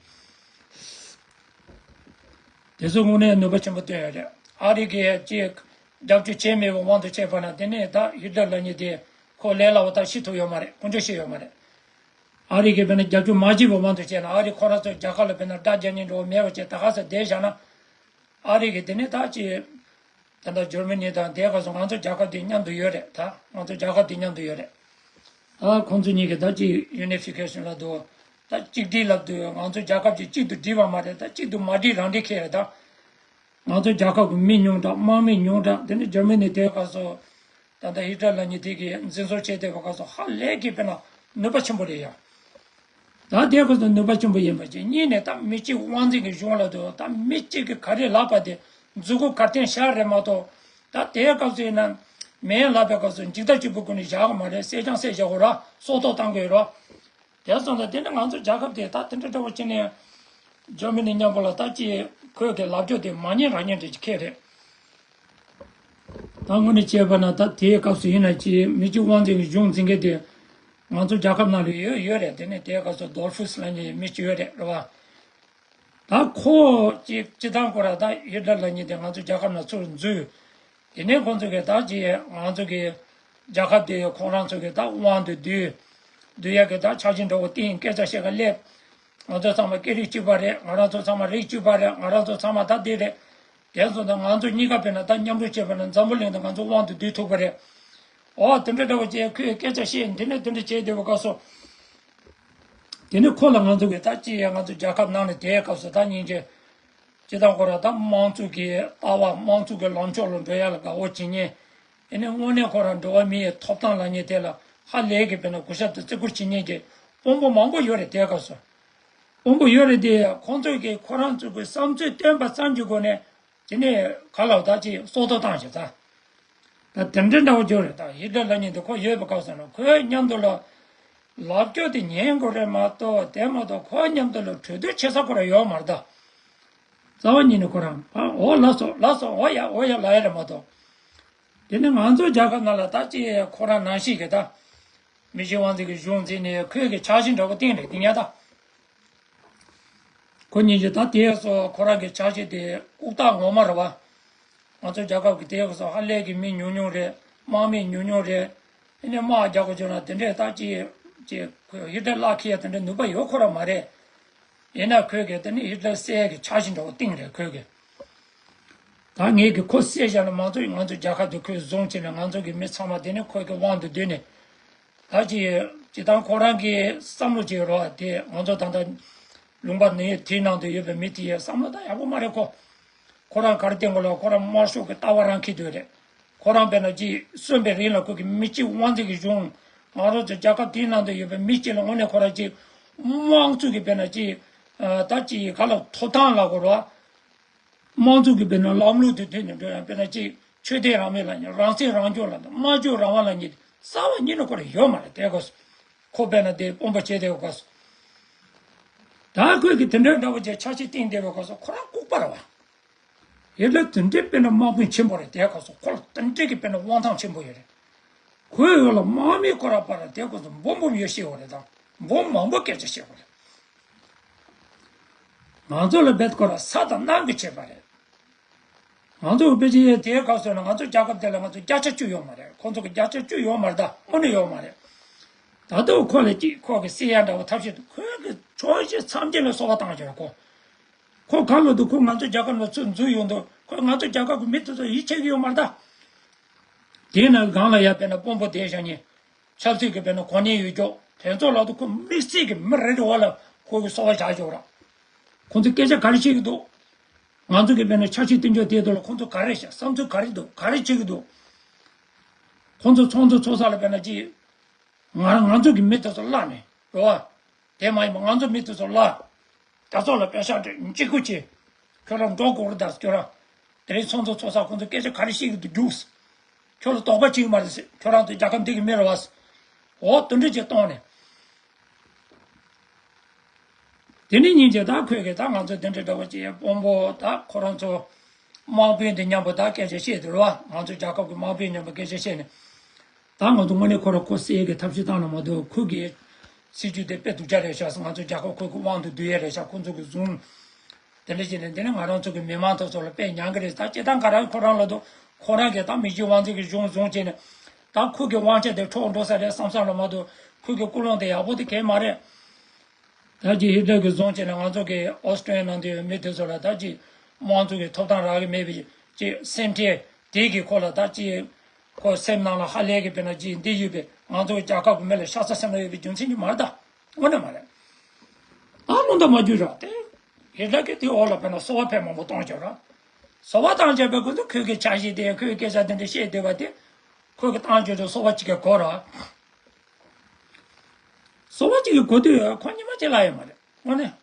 དེ་ཚོ་དངོས་གནས་ནུས་པ་ཆེན་པོ་བཏོན་ཡོད་རེད། ཨ་རི་གིས་ཅིག་རྒྱབ་སྐྱོར་བྱས་མེད་པའི་དབང་དུ་བྱས་པ་ན། དེ་ནས་ད་ཧི་ཏླར་ལབ་མཁན་དེ་ཁོ་ལས་སླ་བོ་ད་ཤི་ཐུབ་ཡོད་མ་རེད། དཀོན་མཆོག་ཤེས་ཡོད་མ་རེད། ཨ་རི་གིས་དཔེར་ན་རྒྱབ་སྐྱོར་མ་བྱས་པའི་དབང་དུ་བྱས་ན། ཨ་རི་ཁོ་རང་ཚོའི་རྒྱལ་ཁབ་ལ་དཔེར་ན་དགྲ་རྒྱག་མཁན་འདྲ་བོ་མེད་པ་བྱས། ད་ག་ས་བསྡད་བཞག་ན། ཨ་རི་གིས་དེ་ནས་ད་ཅིག་ད་ལྟ་འཇར་མ་ནི་དང་དེའི་སྐབས་སུ་ང་ཚོ་རྒྱལ་ཁབ་དེ་མཉམ་དུ་ཡོད་རེད། ད་ང་ཚོ་རྒྱལ་ཁབ་དེ་མཉམ་དུ་ཡོད་རེད། ད་ཁོང་ཚོ་གཉིས་ཀྱིས་ད་ཅིག་ཡུ་ནི་ཕི་ཀེ་ཤན་ལབ་འདུག་ད་གཅིག་སྒྲིལ་ལབ་འདུག་ང་ཚོ་རྒྱལ་ཁབ་ཅིག་གཅིག་ཏུ་སྒྲིལ་བ་མ་རེད། ད་གཅིག་ཏུ་མ་སྒྲིལ་རང་སྒྲིལ་ཁེལ་རེད། ད་ང་ཚོ་རྒྱལ་ཁབ་ཀྱི་མི་ཉུང་དྲགས། དམག་མི་ཉུང་དྲགས། དེ་ནས་འཇར་མ་ནི་དེའི་སྐབས་སུ་ད་ལྟ་ཧི་ཏླར་ལབ་མཁན་དེ་གིས་འཛིན་བཟུང་བྱས་བསྡད་པའི་སྐབས་སུ་ཧ་ལས་ཀྱི་དཔེར་ན་ནུས་པ་ཆེན་པོ་རེད་ཡ། ད་དེའི་སྐབས་སུ་ནུས་པ་ཆེན་པོ་ཡིན་པ་ཅིག་གཉིས་ནས་ད་མི་གཅིག་དབང་འཛིན་གྱི་གཞུང་ལ་འདུག་ད་མི་གཅིག་གིས་ག་རེ་ལབ་པ་དེ་མཛུབ་གུ་གར་བསྟན་བཞག་རེད་མ་གཏོགས། ད་དེའི་སྐབས་སུ་ཡིན་ན་མེད་ལབ་པའི་སྐབས་སུ་འཇིག་ལྟ་གཅིག་པུའི་སྒོ་ནས་བཞག་གི་མ་རེད། སེར་སྦྱང་སེར་བཞག་དགོས་ར། སྲོག་ཐོག་བཏང་དགོས་ར། དེ་སོང་ཙང་དེ་ནི་ང་ཚོ་རྒྱལ་ཁབ་དེ་ད་དེ་འདྲ་འདྲ་བོ་བྱས་ནས་འཇར་མ་ནི་མཉམ་པོ་ལ་ད་ཅི་ཁོས་ཀྱི་ལབ་ཕྱོགས་དེ་མ་ཉན་རང་ཉན་འདྲ་ཅིག་ཁེལ་རེད། ད་དངོས་གནས་བྱས་པ་ན་ད་དེའི་སྐབས་སུ་ཡིན་ན་ཅི་མི་གཅིག་དབང་འཛིན་གྱི་གཞུང་འཛིན་མཁན་དེ་ང་ཚོ་རྒྱལ་ཁབ་ནང་ལ་ཡོད་ཡོད་རེད། དེ་ནས་དེའི་སྐབས་སུ་རྡོལ་ཕུ་སི་ལབ་མཁན་མི་གཅིག་ཡོད་རེད། རེད་བ། ད་ཁོ་ཅི་སྤྱི་བཏང་ཁོ་ར་ད་ཧི་ཏླར་ལབ་མཁན་དེ་ང་ཚོ་རྒྱལ་ཁབ་ནང་ཚུར་འཛུལ། དེ་ནས་ཁོང་ཚོ་གིས་ད་ཅི་ང་ཚོ་གི་རྒྱལ་ཁབ་དེ་ཁོང་རང་ཚོ་གི་ད་དབང་དུ་བསྡུས། བསྡུ་ཡག་གི་ད་འཆར་གཞི་འདྲ་བོ་བཏིང་། སྐད་ཆ་བཤད་ག་སླེབས། ང་ཚོ་ཚང་མ་སྐད་རིགས་གཅིག་པ་རེད། ང་རང་ཚོ་ཚང་མ་རིགས་གཅིག་པ་རེད། ང་རང་ཚོ་ཚང་མ་ད་འདི་རེད། དེ་སོང་ཙང་ང་ཚོ་གཉིས་ཀ་དཔེར་ན་ད་མཉམ་རུབ་བྱས་པ་ན་འཛམ་བུ་གླིང་དུ་ང་ཚོ་དབང་དུ་བསྡུ་ཐུབ་པ་རེད། ཨོ་དེ་འདྲ་འདྲ་བོ་བྱས་ཁོས་སྐད་ཆ་བཤད། འདི་ནས་དེ་འདྲ་བྱས་བསྡད་པའི་སྐབས་སུ། དེ་ནས་ཁོ་ལ་ང་ཚོ་གི་ད་ཅི་ཡང་ང་ཚོ་རྒྱལ་ཁབ་ནང་ནས་དེའི་སྐབས་སུ་ད་སྙིང་རྗེ། སྤྱི་བཏང་ཁོ་ར་ད་དམངས་གཙོ་གི་ལྟ་བ་དམངས་གཙོ་གི་ལངས་ཕྱོགས་ལ་འགྲོ་ཡ་ལ་དགའ་བོ་བྱེད་མཁན། ཨེ་ནས་དངོས་གནས་ཁོ་ར་འགྲོ་བ་མི་ཡི་ཐོབ་ཐང་ལབ་མཁན་དེ་ལ་ཧ་ལས་ཀྱི་དཔེར་ན་གུས་ཞབས་དང་བརྩི་བཀུར་བྱེད་མཁན་གྱི་དཔོན་པོ་མང་པོ་ཡོད་རེད། དེའི་སྐབས་སུ་དཔོན་པོ་ཡོད་རེད་དེ། ཁོང་ཚོ་གིས་ཁོ་རང་ཚོ་གི་བསམ་ཚུལ་བཏོན་པ་ཙམ་གྱི་སྒོ་ནས་དེ་ནས་ག་ལ་ད་ཅིག་སྲོག་ཐོག་བཏང་བཞག་ད། ད་དེ་འདྲ་འདྲ་བོ་ཅིག་རེད། ད་ཧི་ཏླར་ལབ་མཁན་དེ་ཁོ་ཡོད་པའི་སྐབས་སུ་ན་ཁོའི་མཉམ་དུ་ལ་ལབ་ཕྱོགས་དེ་ཉན་དགོས་རེད་མ་གཏོགས། དེ་མ་གཏོགས་ཁོའི་མཉམ་དུ་ལ་གྲོས་བསྡུར་བྱེད་ས་ཁོ་རང་ཡོད་མ་རེད་ད། རྩ་བ་ཉིད་ནས་ཁོ་རང་ཨ་འོ་ལགས་སོ་ལགས་སོ་འོ་ཡ་འོ་ཡ་ལབ་ཡ་རེད་མ་གཏོགས། དེ་ནི་ང་ཚོའི་རྒྱལ་ཁབ་ནང་ལ་ད་ཅི་ཁོ་རང་ནང་བཞིན་གྱི་ད་མི་གཅིག་དབང་འཛིན་གྱི་གཞུང་འཛིན་ནས་ཁོས་ཀྱི་འཆར་གཞི་འདྲ་བོ་བཏིང་རེད། དེ་ཉག་ད། ཁོ་སྙིང་རྗེ། ད་དེ་སོ་ཁོ་རང་གི་འཆར་གཞི་དེ་ལྐུགས་རྟགས་ངོ་མ་རེད་བ། ང་ཚོ་རྒྱལ་ཁབ་ཀྱི་དེ་སོ་ཧ་ལས་ཀྱི་མི་ཉུང་ཉུང་རེད། དམག་མི་ཉུང་ཉུང་རེད། ཨ་ནི་དམག་རྒྱག་དགོས་བྱུང་ན་དེ་འདྲས་ད་ཅི་ཅི་ཁོས་ཧི་ཏླར་བརླག་ཁེལ་ཡ་དེ་འདྲས་ནུས་པ་ཡོད་ཁོ་རང་མ་རེད། ཡིན་ན་ཁོས་གི་དེ་ནི་ཧི་ཏླར་བསད་ཡ་གི་འཆར་གཞི་འདྲ་བོ་བཏིང་རེད་ཁོས་གི། ད་ངས་ཀྱི་ཁོ་བསད་བཞག་ན་མང་ཚོགས་ང་ཚོའི་རྒྱལ་ཁབ་དེ་ཁོས་བཟུང་བྱས་ནས་ང་ཚོ་གི་མི་ཚང་མ་དེ་ནི་ཁོ་གི་དབང་དུ་བསྡུས་ནས། ད་ཅི་ཅི་ད་ཁོ་རང་གི་བསམ་བློ་ཅིག་རོ་དེ་ང་ཚོ་ད་ལྟ་ལུང་པ་ནི་དེའི་ནང་དུ་ཡོད་པའི་མི་དེ་ཡི་བསམ་བློ་ད་ཡག་པོ་མ་རེད་ཁོ། ཁོ་རང་ག་རེ་བསྟན་དགོས་ལ་ཁོ་རང་དམར་ཤོག་གི་ལྟ་བ་རང་འཁྱེར་འདོད་རེད། ཁོ་རང་དཔེར་ན་ཅི་གསོན་པའི་རིང་ལ་ཁོ་གི་མི་གཅིག་དབང་འཛིན་གྱི་གཞུང་ང་རང་ཚོ་རྒྱལ་ཁབ་དེའི་ནང་དུ་ཡོད་པའི་མི་གཅིག་ལ་དངོས་གནས་ཁོ་རང་ཅི་དམངས་གཙོ་གི་དཔེར་ན་ཅི་ད་ཅི་ག་ལ་ཐོབ་ཐང་ལ་གོ་རོ། དམངས་གཙོ་གི་དཔེར་ན་ལམ་ལུགས་དེ་མཐུན་ནས་འགྲོ་ཡང་དཔེར་ན་ཅིག་ཆོས་དད་རང་མོས་ལ་ཉེ་རང་སྲིད་རང་སྐྱོང་ལ་དང་སྨྲ་བརྗོད་རང་དབང་ལ་ཉེ་རྩ་བ་ཉིད་ནས་ཁོ་ར་ཡོད་མ་རེད། དེ་གོ་སོང་། ཁོ་དཔེར་ན་དེ་དཔོན་པོ་བྱས་དེ་གོ་སོང་། ད་ཁོས་ཀྱི་དེ་འདྲའི་འདྲ་བོ་ཅིག་འཆར་གཞི་བཏིང་བསྡད་པའི་སྐབས་སུ་ཁོ་རང་ལྐུགས་པ་རེད་བ། ཧི་ཊ་ལར་དེ་འདྲའི་དཔེར་ན་དམག་དཔོན་ཆེན་པོ་རེད། དེའི་སྐབས་སུ་ཁོ་ལ་དེ་འདྲའི་གི་དཔེར་ན་དབང་ཐང་ཆེན་པོ་ཡོད་རེད། ཁོའི་འོག་ལ་དམག་མི་ཁོ་རང་པར་དེའི་སྐབས་སུ་འབུམ་འབུམ་ཡོད་ཤེས་པ་རེད་དང་། འབུམ་མང་པོ་སྐད་ཆ་བཤད་པ་རེད། ང་ཚོ་ལ་རྦད་ཁོ་རང་ས་དང་གནམ་གྱི་ཁྱད་པར་རེད། ང་ཚོ་གི་དཔེ་ཆ་ཡོད་དེའི་སྐབས་སུ་ན་ང་ཚོ་རྒྱལ་ཁབ་དེ་ལ་ང་ཚོ་བརྒྱ་ཆ་བཅུ་ཡོད་མ་རེད། ཁོང་ཚོ་གི་བརྒྱ་ཆ་བཅུ་ཡོད་མ་རེད། ད་དངོས་གནས་ཡོད་མ་རེད། ད་དུང་ཁོ་ལ་ཅིག་ཁོ་གི་སྲིད་ཡ་འདྲ་བོ་ཐབས་ཤེས་དུ་ཁོས་གི་ཕྱོགས་བཞི་མཚམས་བརྒྱད་ལ་སོ་བ་བཏང་བྱས་ཁོ། ཁོ་གང་ལ་དུ་ཁོ་ང་ཚོ་རྒྱལ་ཁབ་ལ་ཚུར་འཛུལ་ཡོང་དུས་ཁོས་ང་ཚོ་རྒྱལ་ཁབ་གི་མི་དེ་ཚོ་ཡིད་ཆེས་གི་ཡོད་མ་རེད་ད། དེས་ན་སྒང་ལ་ཡ་དཔེར་ན་དཔོན་པོ་དེ་བཞག་ཉེ། ཆབ་སྲིད་ཀྱི་དཔེར་ན་གོ་གནས་ཡོད་ཀྱོག་དེ་ཚོ་ལ་དུ་ཁོ་དམིགས་བསལ་གྱི་མི་རེ་རེ་བ་ལ་ཁོ་གི་སོ་བ་བཞག་ཆོག་ར། ཁོང་ཚོ་སྐད་ཆ་ག་རེ་བཤད་ཀྱི་འདུག་ང་ཚོ་གི་དཔེར་ན་འཆར་གཞི་བཏིང་ཆོག་དེ་དུ་ལ་ཁོང་ཚོ་ག་རེ་བཤད། བསམ་ཚུལ་ག་རེ་འདུག་ག་རེ་བྱེད་ཀྱི་འདུག་ཁོང་ཚོ་ཚོགས་འདུ་ཚོགས་ས་ལ་དཔེར་ན་ཅི། ང་རང་ང་ཚོ་གི་མི་དེ་ཚོ་བརླག་ནས་རེད་བ། དེ་མ་ཡིན་པ་ང་ཚོ་མི་དེ་ཚོ་བརླག་དེ་ཚོ་ལ་པེ་ཤག་སྤྲད་གཅིག་པུ་བྱེད། ཁྱོད་རང་འགྲོ་དགོས་རེད་ད་ཁྱོད་རང་། དེ་རིང་ཚོགས་འདུ་ཚོགས་ས་ཁོང་ཚོ་སྐད་ཆ་ག་རེ་བཤད་ཀྱི་འདུག་རྒྱུགས། ཁྱོད་ལ་དོགས་པ་བྱེད་ཀྱི་མ་རེད་ཟེར། ཁྱོད་རང་ཚོ་རྒྱལ་ཁབ་འདི་གི་མི་རེད་བ་ཟེར། འོ་དེ་འདྲ་ཅིག་གཏོང་ནས། དེ་ནས་ཉིན་གཅིག་ད་ཁོས་གི་ད་ང་ཚོ་དེ་འདྲ་འདྲ་བོ་ཅིག་དཔོན་པོ་ད་ཁོ་རང་ཚོ་དམག་དཔོན་དེ་མཉམ་པོ་ད་སྐད་ཆ་བཤད་དེ་རེད་བ། ང་ཚོ་རྒྱལ་ཁབ་ཀྱི་དམག་དཔོན་མཉམ་པོ་སྐད་ཆ་བཤད་ནས། ད་ང་ཚོ་དངོས་གནས་ཁོ་ར་ཁོ་སེལ་གྱི་ཐབས་ཤེས་བཏང་ན་མ་གཏོགས་ཁོ་གི་སྲིད་ཇུས་དེ་དཔེ་སྡུག་ཅག་རེད་ཤག་ང་ཚོ་རྒྱལ་ཁབ་ཁོ་གི་དབང་དུ་བསྡུ་ཡས་རེད་ཤག་ཁོ་ཚོ་གི་བཟུང་། དེ་འདྲ་བྱས་ནས་འདི་ནི་ང་རང་ཚོ་གི་མི་མང་ཚོ་ཚོ་ལ་དཔེ་ཉག་གི་རེད། ད་སྤྱིར་བཏང་ག་རང་ཁོ་རང་ལ་དུ་ཁོ་རང་གིས་ད་མི་རྗེ་དབང་འཛིན་གྱི་གཞུང་བཟུང་བྱས་ནས་ད་ཁོ་གི་དབང་ཆ་དེ་འཕྲོག་འགྲོ་ས་རེད་བསམ་བསམ་ལ་མ་གཏོགས་ཁོ་གི་ཀུན་སློང་དེ་ཡག་པོ་དེ་གས་མ་རེད། ད་ཅི་ཧི་ཊ་ལར་གྱིས་བཟུང་བྱས་ནས་ང་ཚོ་གི་ཨོ་སི་ཀྲི་ཡ་ནང་དུ་ཡོད་མི་དེ་ཚོ་ལ་ད་ཅི་དམངས་གཙོ་གི་ཐོབ་ཐང་རག་གི་མེད་པའི་ཅི་སེམས་ཁྲལ་དེ་གི་ཁོ་ལ་ད་ཅི་ཁོ་སེམས་ནང་ལ་ཧ་ལས་གི་དཔེར་ན་ཅི་འདི་ཡོད་པའི་ང་ཚོ་གི་རྒྱལ་ཁབ་ཀྱི་མི་ལ་ཤ་ཚ་སེམས་ལ་ཡོད་པའི་རྒྱུ་མཚན་གྱིས་མ་རེད་ད། དངོས་གནས་མ་རེད། ད་བློ་འདྲ་མ་འགྱུར་ར་དེ། ཧི་ཊ་ལར་གི་དེ་འོག་ལ་དཔེར་ན་སོ་བ་ཕལ་མང་པོ་གཏོང་བྱས་ར། སོ་བ་བཏང་བྱས་པའི་ཁོ་ཚོ་ཁོས་གི་འཆར་གཞི་དེ་ཁོས་སྐད་ཆ་དེ་འདྲ་བཤད་བསྡད་པ་དེ་ཁོས་གི་བཏང་བྱས་ཏེ་སོ་བ་གཅིག་གི་གོ་ར། སོ་བ་གཅིག་གི་གོ་དུས་ཁོ་ཉི་མ་གཅིག་ལ་ཡོད་མ་རེད་དངོས་གནས།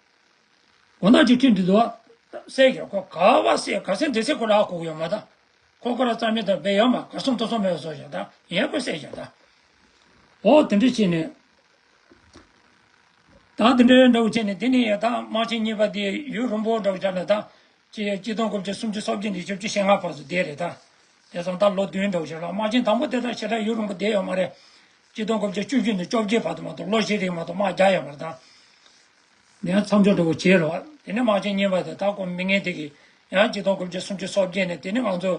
དགོང་དག་ཅིག་ཁྲིད་འདི་འདུག་བ། སད་ཁྱོད་ཁོ་ག་བ་སད་ག་སེ་འདི་སེ་ཁོ་ར་གོ་གི་ཡོད་མ་ད། ཁོ་ཁོ་ར་རྩ་མེད་དང་བས་ཡོད་མ་གར་སོང་ཏོ་སོང་མེད་བཟོ་བཞག་ད་ཡིན་ཁོ་སད་བཞག་ད། འོ་དེ་འདྲ་བྱས་ནས། ད་དེ་འདྲའི་འདྲ་བོ་བྱས་ནས་དེ་ནས་ཡ་ད་དམག་ཆེན་གཉིས་པ་དེ་ཡུན་རིང་པོ་འདྲ་བོ་བྱས་ནས་ད། ཅི་ཆིག་སྟོང་དགུ་བརྒྱ་སུམ་ཅུ་སོ་བརྒྱད་ནས་བཞི་བཅུ་ཞེ་ལྔ་བར་དུ་བསྡད་རེད་ད། དེ་སོང་ད་ལོ་བདུན་འདྲ་བོ་བྱས་ལ་དམག་ཆེན་དང་པོ་དེ་ད་ཞེ་དྲག་ཡུན་རིང་པོ་བསྡད་ཡོད་མ་རེད། ཆིག་སྟོང་དགུ་བརྒྱ་བཅུ་བཞི་ནས་བཅོ་བརྒྱད་བར་དུ་མ་གཏོགས་ལོ་བཞི་རིང་མ་གཏོགས་དམག་རྒྱག་ཡོད་མ་རེད་ད། དེ་ཡང་མཚམས་འཇོག་འདྲ་བོ་བྱས་རེད་བ། དེ་ནས་དམག་ཆེན་གཉིས་པ་དེ་ད་ཁོ་མི་ངན་དེ་གིས་ཡང་ཆིག་སྟོང་དགུ་བརྒྱ་སུམ་ཅུ་སོ་བརྒྱད་ནས་དེ་ནས་ང་ཚོ་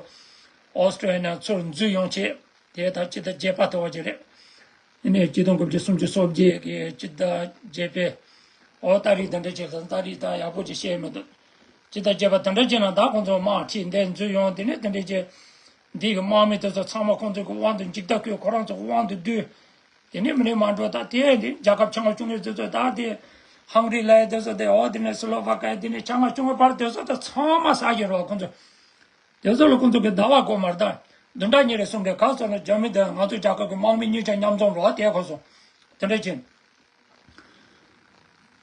ཨོ་སི་ཀྲི་ཡ་ནང་ཚུར་འཛུལ་ཡོང་བྱས་དེ་ད་སྤྱི་ཟླ་བརྒྱད་པ་དེ་བ་ཅིག་རེད། དེ་ནས་ཆིག་སྟོང་དགུ་བརྒྱ་སུམ་ཅུ་སོ་བརྒྱད་ཀྱི་སྤྱི་ཟླ་བརྒྱད་པའི་ཨོ་ཏ་རིག་དེ་འདྲ་བྱས་ཙང་ཏ་རིག་ད་ཡག་པོ་ཅིག་ཤེས་མི་འདུག་སྤྱི་ཟླ་བརྒྱད་པ་དེ་འདྲ་བྱས་ན་ད་ཁོང་ཚོ་དམག་ཁྲིད་འདས་འཛུལ་ཡོང་དེ་ནས་དེ་འདྲ་བྱས། འདི་གི་དམག་མི་དེ་ཚོ་ཚང་མ་ཁོང་ཚོ་གི་དབང་དུ་འཇིགས་སྐྲག་སྐྱེས་ཁོ་རང་ཚོ་དབང་དུ་བསྡུས། དེ་ནས་མི་ནས་མ་འགྲོ་ད་དེ་འདི་རྒྱལ་ཁབ་ཆེན་པོ་བཅུ་གཉིས་དེ་ཚོ་ད་དེ་ཧང་རི་ལ་ཡ་དེ་ཚོ་དེ་འོ་དེ་ནས་སི་ལོ་ཝ་ཀ་ཡ་དེ་ནས་ཆ་ང་བཅུ་གཉིས་བར་དེ་ཚོ་ད་ཚང་མ་ཟ་གི་རོ་ཁོང་ཚོ། དེ་ཚོ་ལ་ཁོང་ཚོ་གི་ཟླ་བ་གོ་མར་ད་བདུན་ཕྲག་གཉིས་རེ་གསུམ་རེ་ག་སོང་ན་རྒྱ་མི་དང་ང་ཚོ་རྒྱལ་ཁབ་ཀྱི་དམག་མི་གཉིས་ཆ་མཉམ་འཛོམས་རོ་དེ་ཁོ་སོང་དེ་འདྲ་བྱས།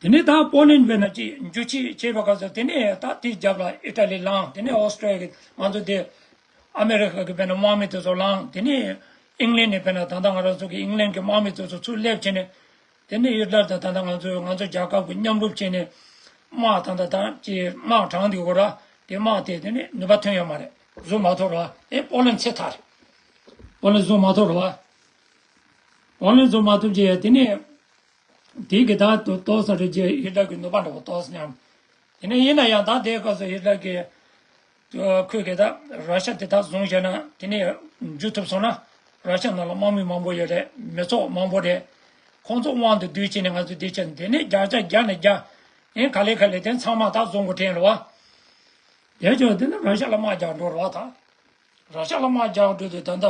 དེ་ནས་ད་པོ་ལན་བས་ན་ཅིག་འཇུ་ཆི་བྱས་པ་ག་ཚོད་དེ་ནས་ད་དེའི་རྒྱབ་ལ་ཨི་ཊ་ལི་ལངས། དེ་ནས་ཨོ་སི་ཀྲི་ཡ་གི་ང་ཚོ་དེ་ཨ་མེ་རི་ཁ་གི་བས་ན་དམག་མི་དེ་ཚོ་ལངས། དེ་ནས་ཨིང་ལན་ནས་བས་ན་ད་ལྟ་ང་རང་ཚོ་གི་ཨིང་ལན་གི་དམག་མི་དེ་ཚོ་ཚུར་སླེབས་བྱས་ནས་དེ་ནས་ཨི་ཊ་ལི་དང་ད་ལྟ་ང་ཚོ་ང་ཚོ་རྒྱལ་ཁབ་གི་མཉམ་རུབ་བྱས་ནས་དམག་ད་ལྟ་ད་ཅིག་དམག་དྲངས་དེ་གོ་ར་དེ་དམག་དེ་དེ་ནས་ནུས་པ་ཐོན་ཡོད་མ་རེད། བཟོ་མ་ཐུབ་ར་ཨེ་པོ་ལན་ཚེ་ཐར་པོ་ལན་བཟོ་མ་ཐུབ་ར་པོ་ལན་བཟོ་མ་ཐུབ་ཅེས་དེ་ནས། དེ་གི་ད་ཏོག་ཙམ་རེ་རྗེས་ཧི་ཊ་ལར་གི་ནུས་པ་འདྲ་པོ་ཏོག་ཙམ་ཉམས། དེ་ནས་ཡིན་ན་ཡང་ད་དེའི་སྐབས་སུ་ཧི་ཊ་ལར་གི་ཁོས་གི་ད་ར་ཤ་དེ་དག་བཟུང་བྱས་ན་དེ་ནས་འཇུ་ཐུབ་སོང་ན་ར་ཤ་ནང་ལ་དམག་མི་མང་པོ་ཡོད་རེད། མི་ཚོགས་མང་པོ་རེད། ཁོང་ཚོ་དབང་དུ་བསྡུས་བྱས་ནས་ང་ཚོ་དེ་བྱས་ནས་དེ་ནས་རྒྱག་ཆ་རྒྱག་ནས་རྒྱག་ཡིན་ག་ལེ་ག་ལེ་དེ་ཚང་མ་ད་བཟུང་དགོས་དྲན་རེད་བ། དེ་ཅོ་དེ་ནས་ར་ཤ་ལ་དམག་རྒྱག་འགྲོ་རེད་བ་ད། ར་ཤ་ལ་དམག་རྒྱག་འགྲོ་དུས་ད་ལྟ་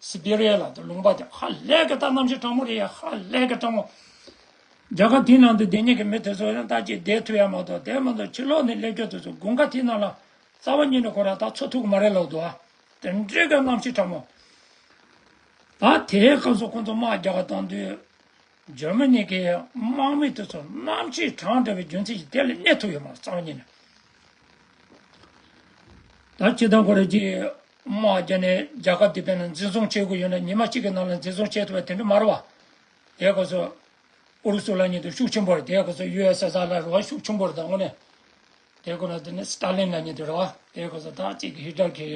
སི་བེ་རི་ཡ་ལ་དང་ལུང་པ་དེ་ཧ་ལས་ཀྱི་ད་གནམ་གཤིས་གྲང་མོ་རེད་ཡ། ཧ་ལས་ཀྱི་གྲང་མོ། རྒྱལ་ཁབ་དེའི་ནང་དུ་བསྡད་མཁན་གྱི་མི་དེ་ཚོ་ཡང་ད་ཅིག་བསྡད་ཐུབ་ཡ་མ་གཏོགས་དེ་མ་གཏོགས་ཕྱི་ལོགས་ནས་སླེབས་རྒྱུ་དེ་ཚོ་དགུན་ཁ་དེའི་ནང་ལ་རྩ་བ་ཉིད་ནས་ཁོ་རང་ད་འཚོ་ཐུབ་ཀྱི་མ་རེད་ལབ་འདུག་ཨ། དེ་འདྲའི་གི་གནམ་གཤིས་གྲང་མོ། ད་དེའི་སྐབས་སུ་ཁོང་ཚོ་དམག་རྒྱག་ག་བཏང་དུས། འཇར་མ་ནི་གི་དམག་མི་དེ་ཚོ་གནམ་གཤིས་གྲང་འདྲ་བའི་རྒྱུ་མཚན་གྱིས་དེ་ལ་གནས་ཐུབ་ཡོད་མ་རེད་རྩ་བ་ཉིད་ནས། ད་སྤྱིར་བཏང་ཁོ་རང་གིས་དམག་རྒྱག་ནས་རྒྱལ་ཁབ་དེ་བས་ན་འཛིན་བཟུང་བྱེད་དགོས་ཡོད་ན་ཉི་མ་གཅིག་གི་ནང་ལ་འཛིན་བཟུང་བྱེད་ཐུབ་པ་དེ་འདྲ་མ་རེད་བ། དེའི་སྐབས་སུ་ ཨུ་རུ་སུ་ལབ་མཁན་དེ་ཤུགས་ཆེན་པོ་རེད། དེའི་སྐབས་སུ་ཡུ་ཨེས་ཨེས་ཨར་ལབ་རེད་བ། ཤུགས་ཆེན་པོ་རེད། ད་དངོས་གནས་དེའི་སྐོར་ལ་དེ་ནས་སི་ཏཱ་ལིན་ལབ་མཁན་དེ་རེད་བ། དེའི་སྐབས་སུ་ད་གཅིག་གི་ཧི་ཏལ་གྱི་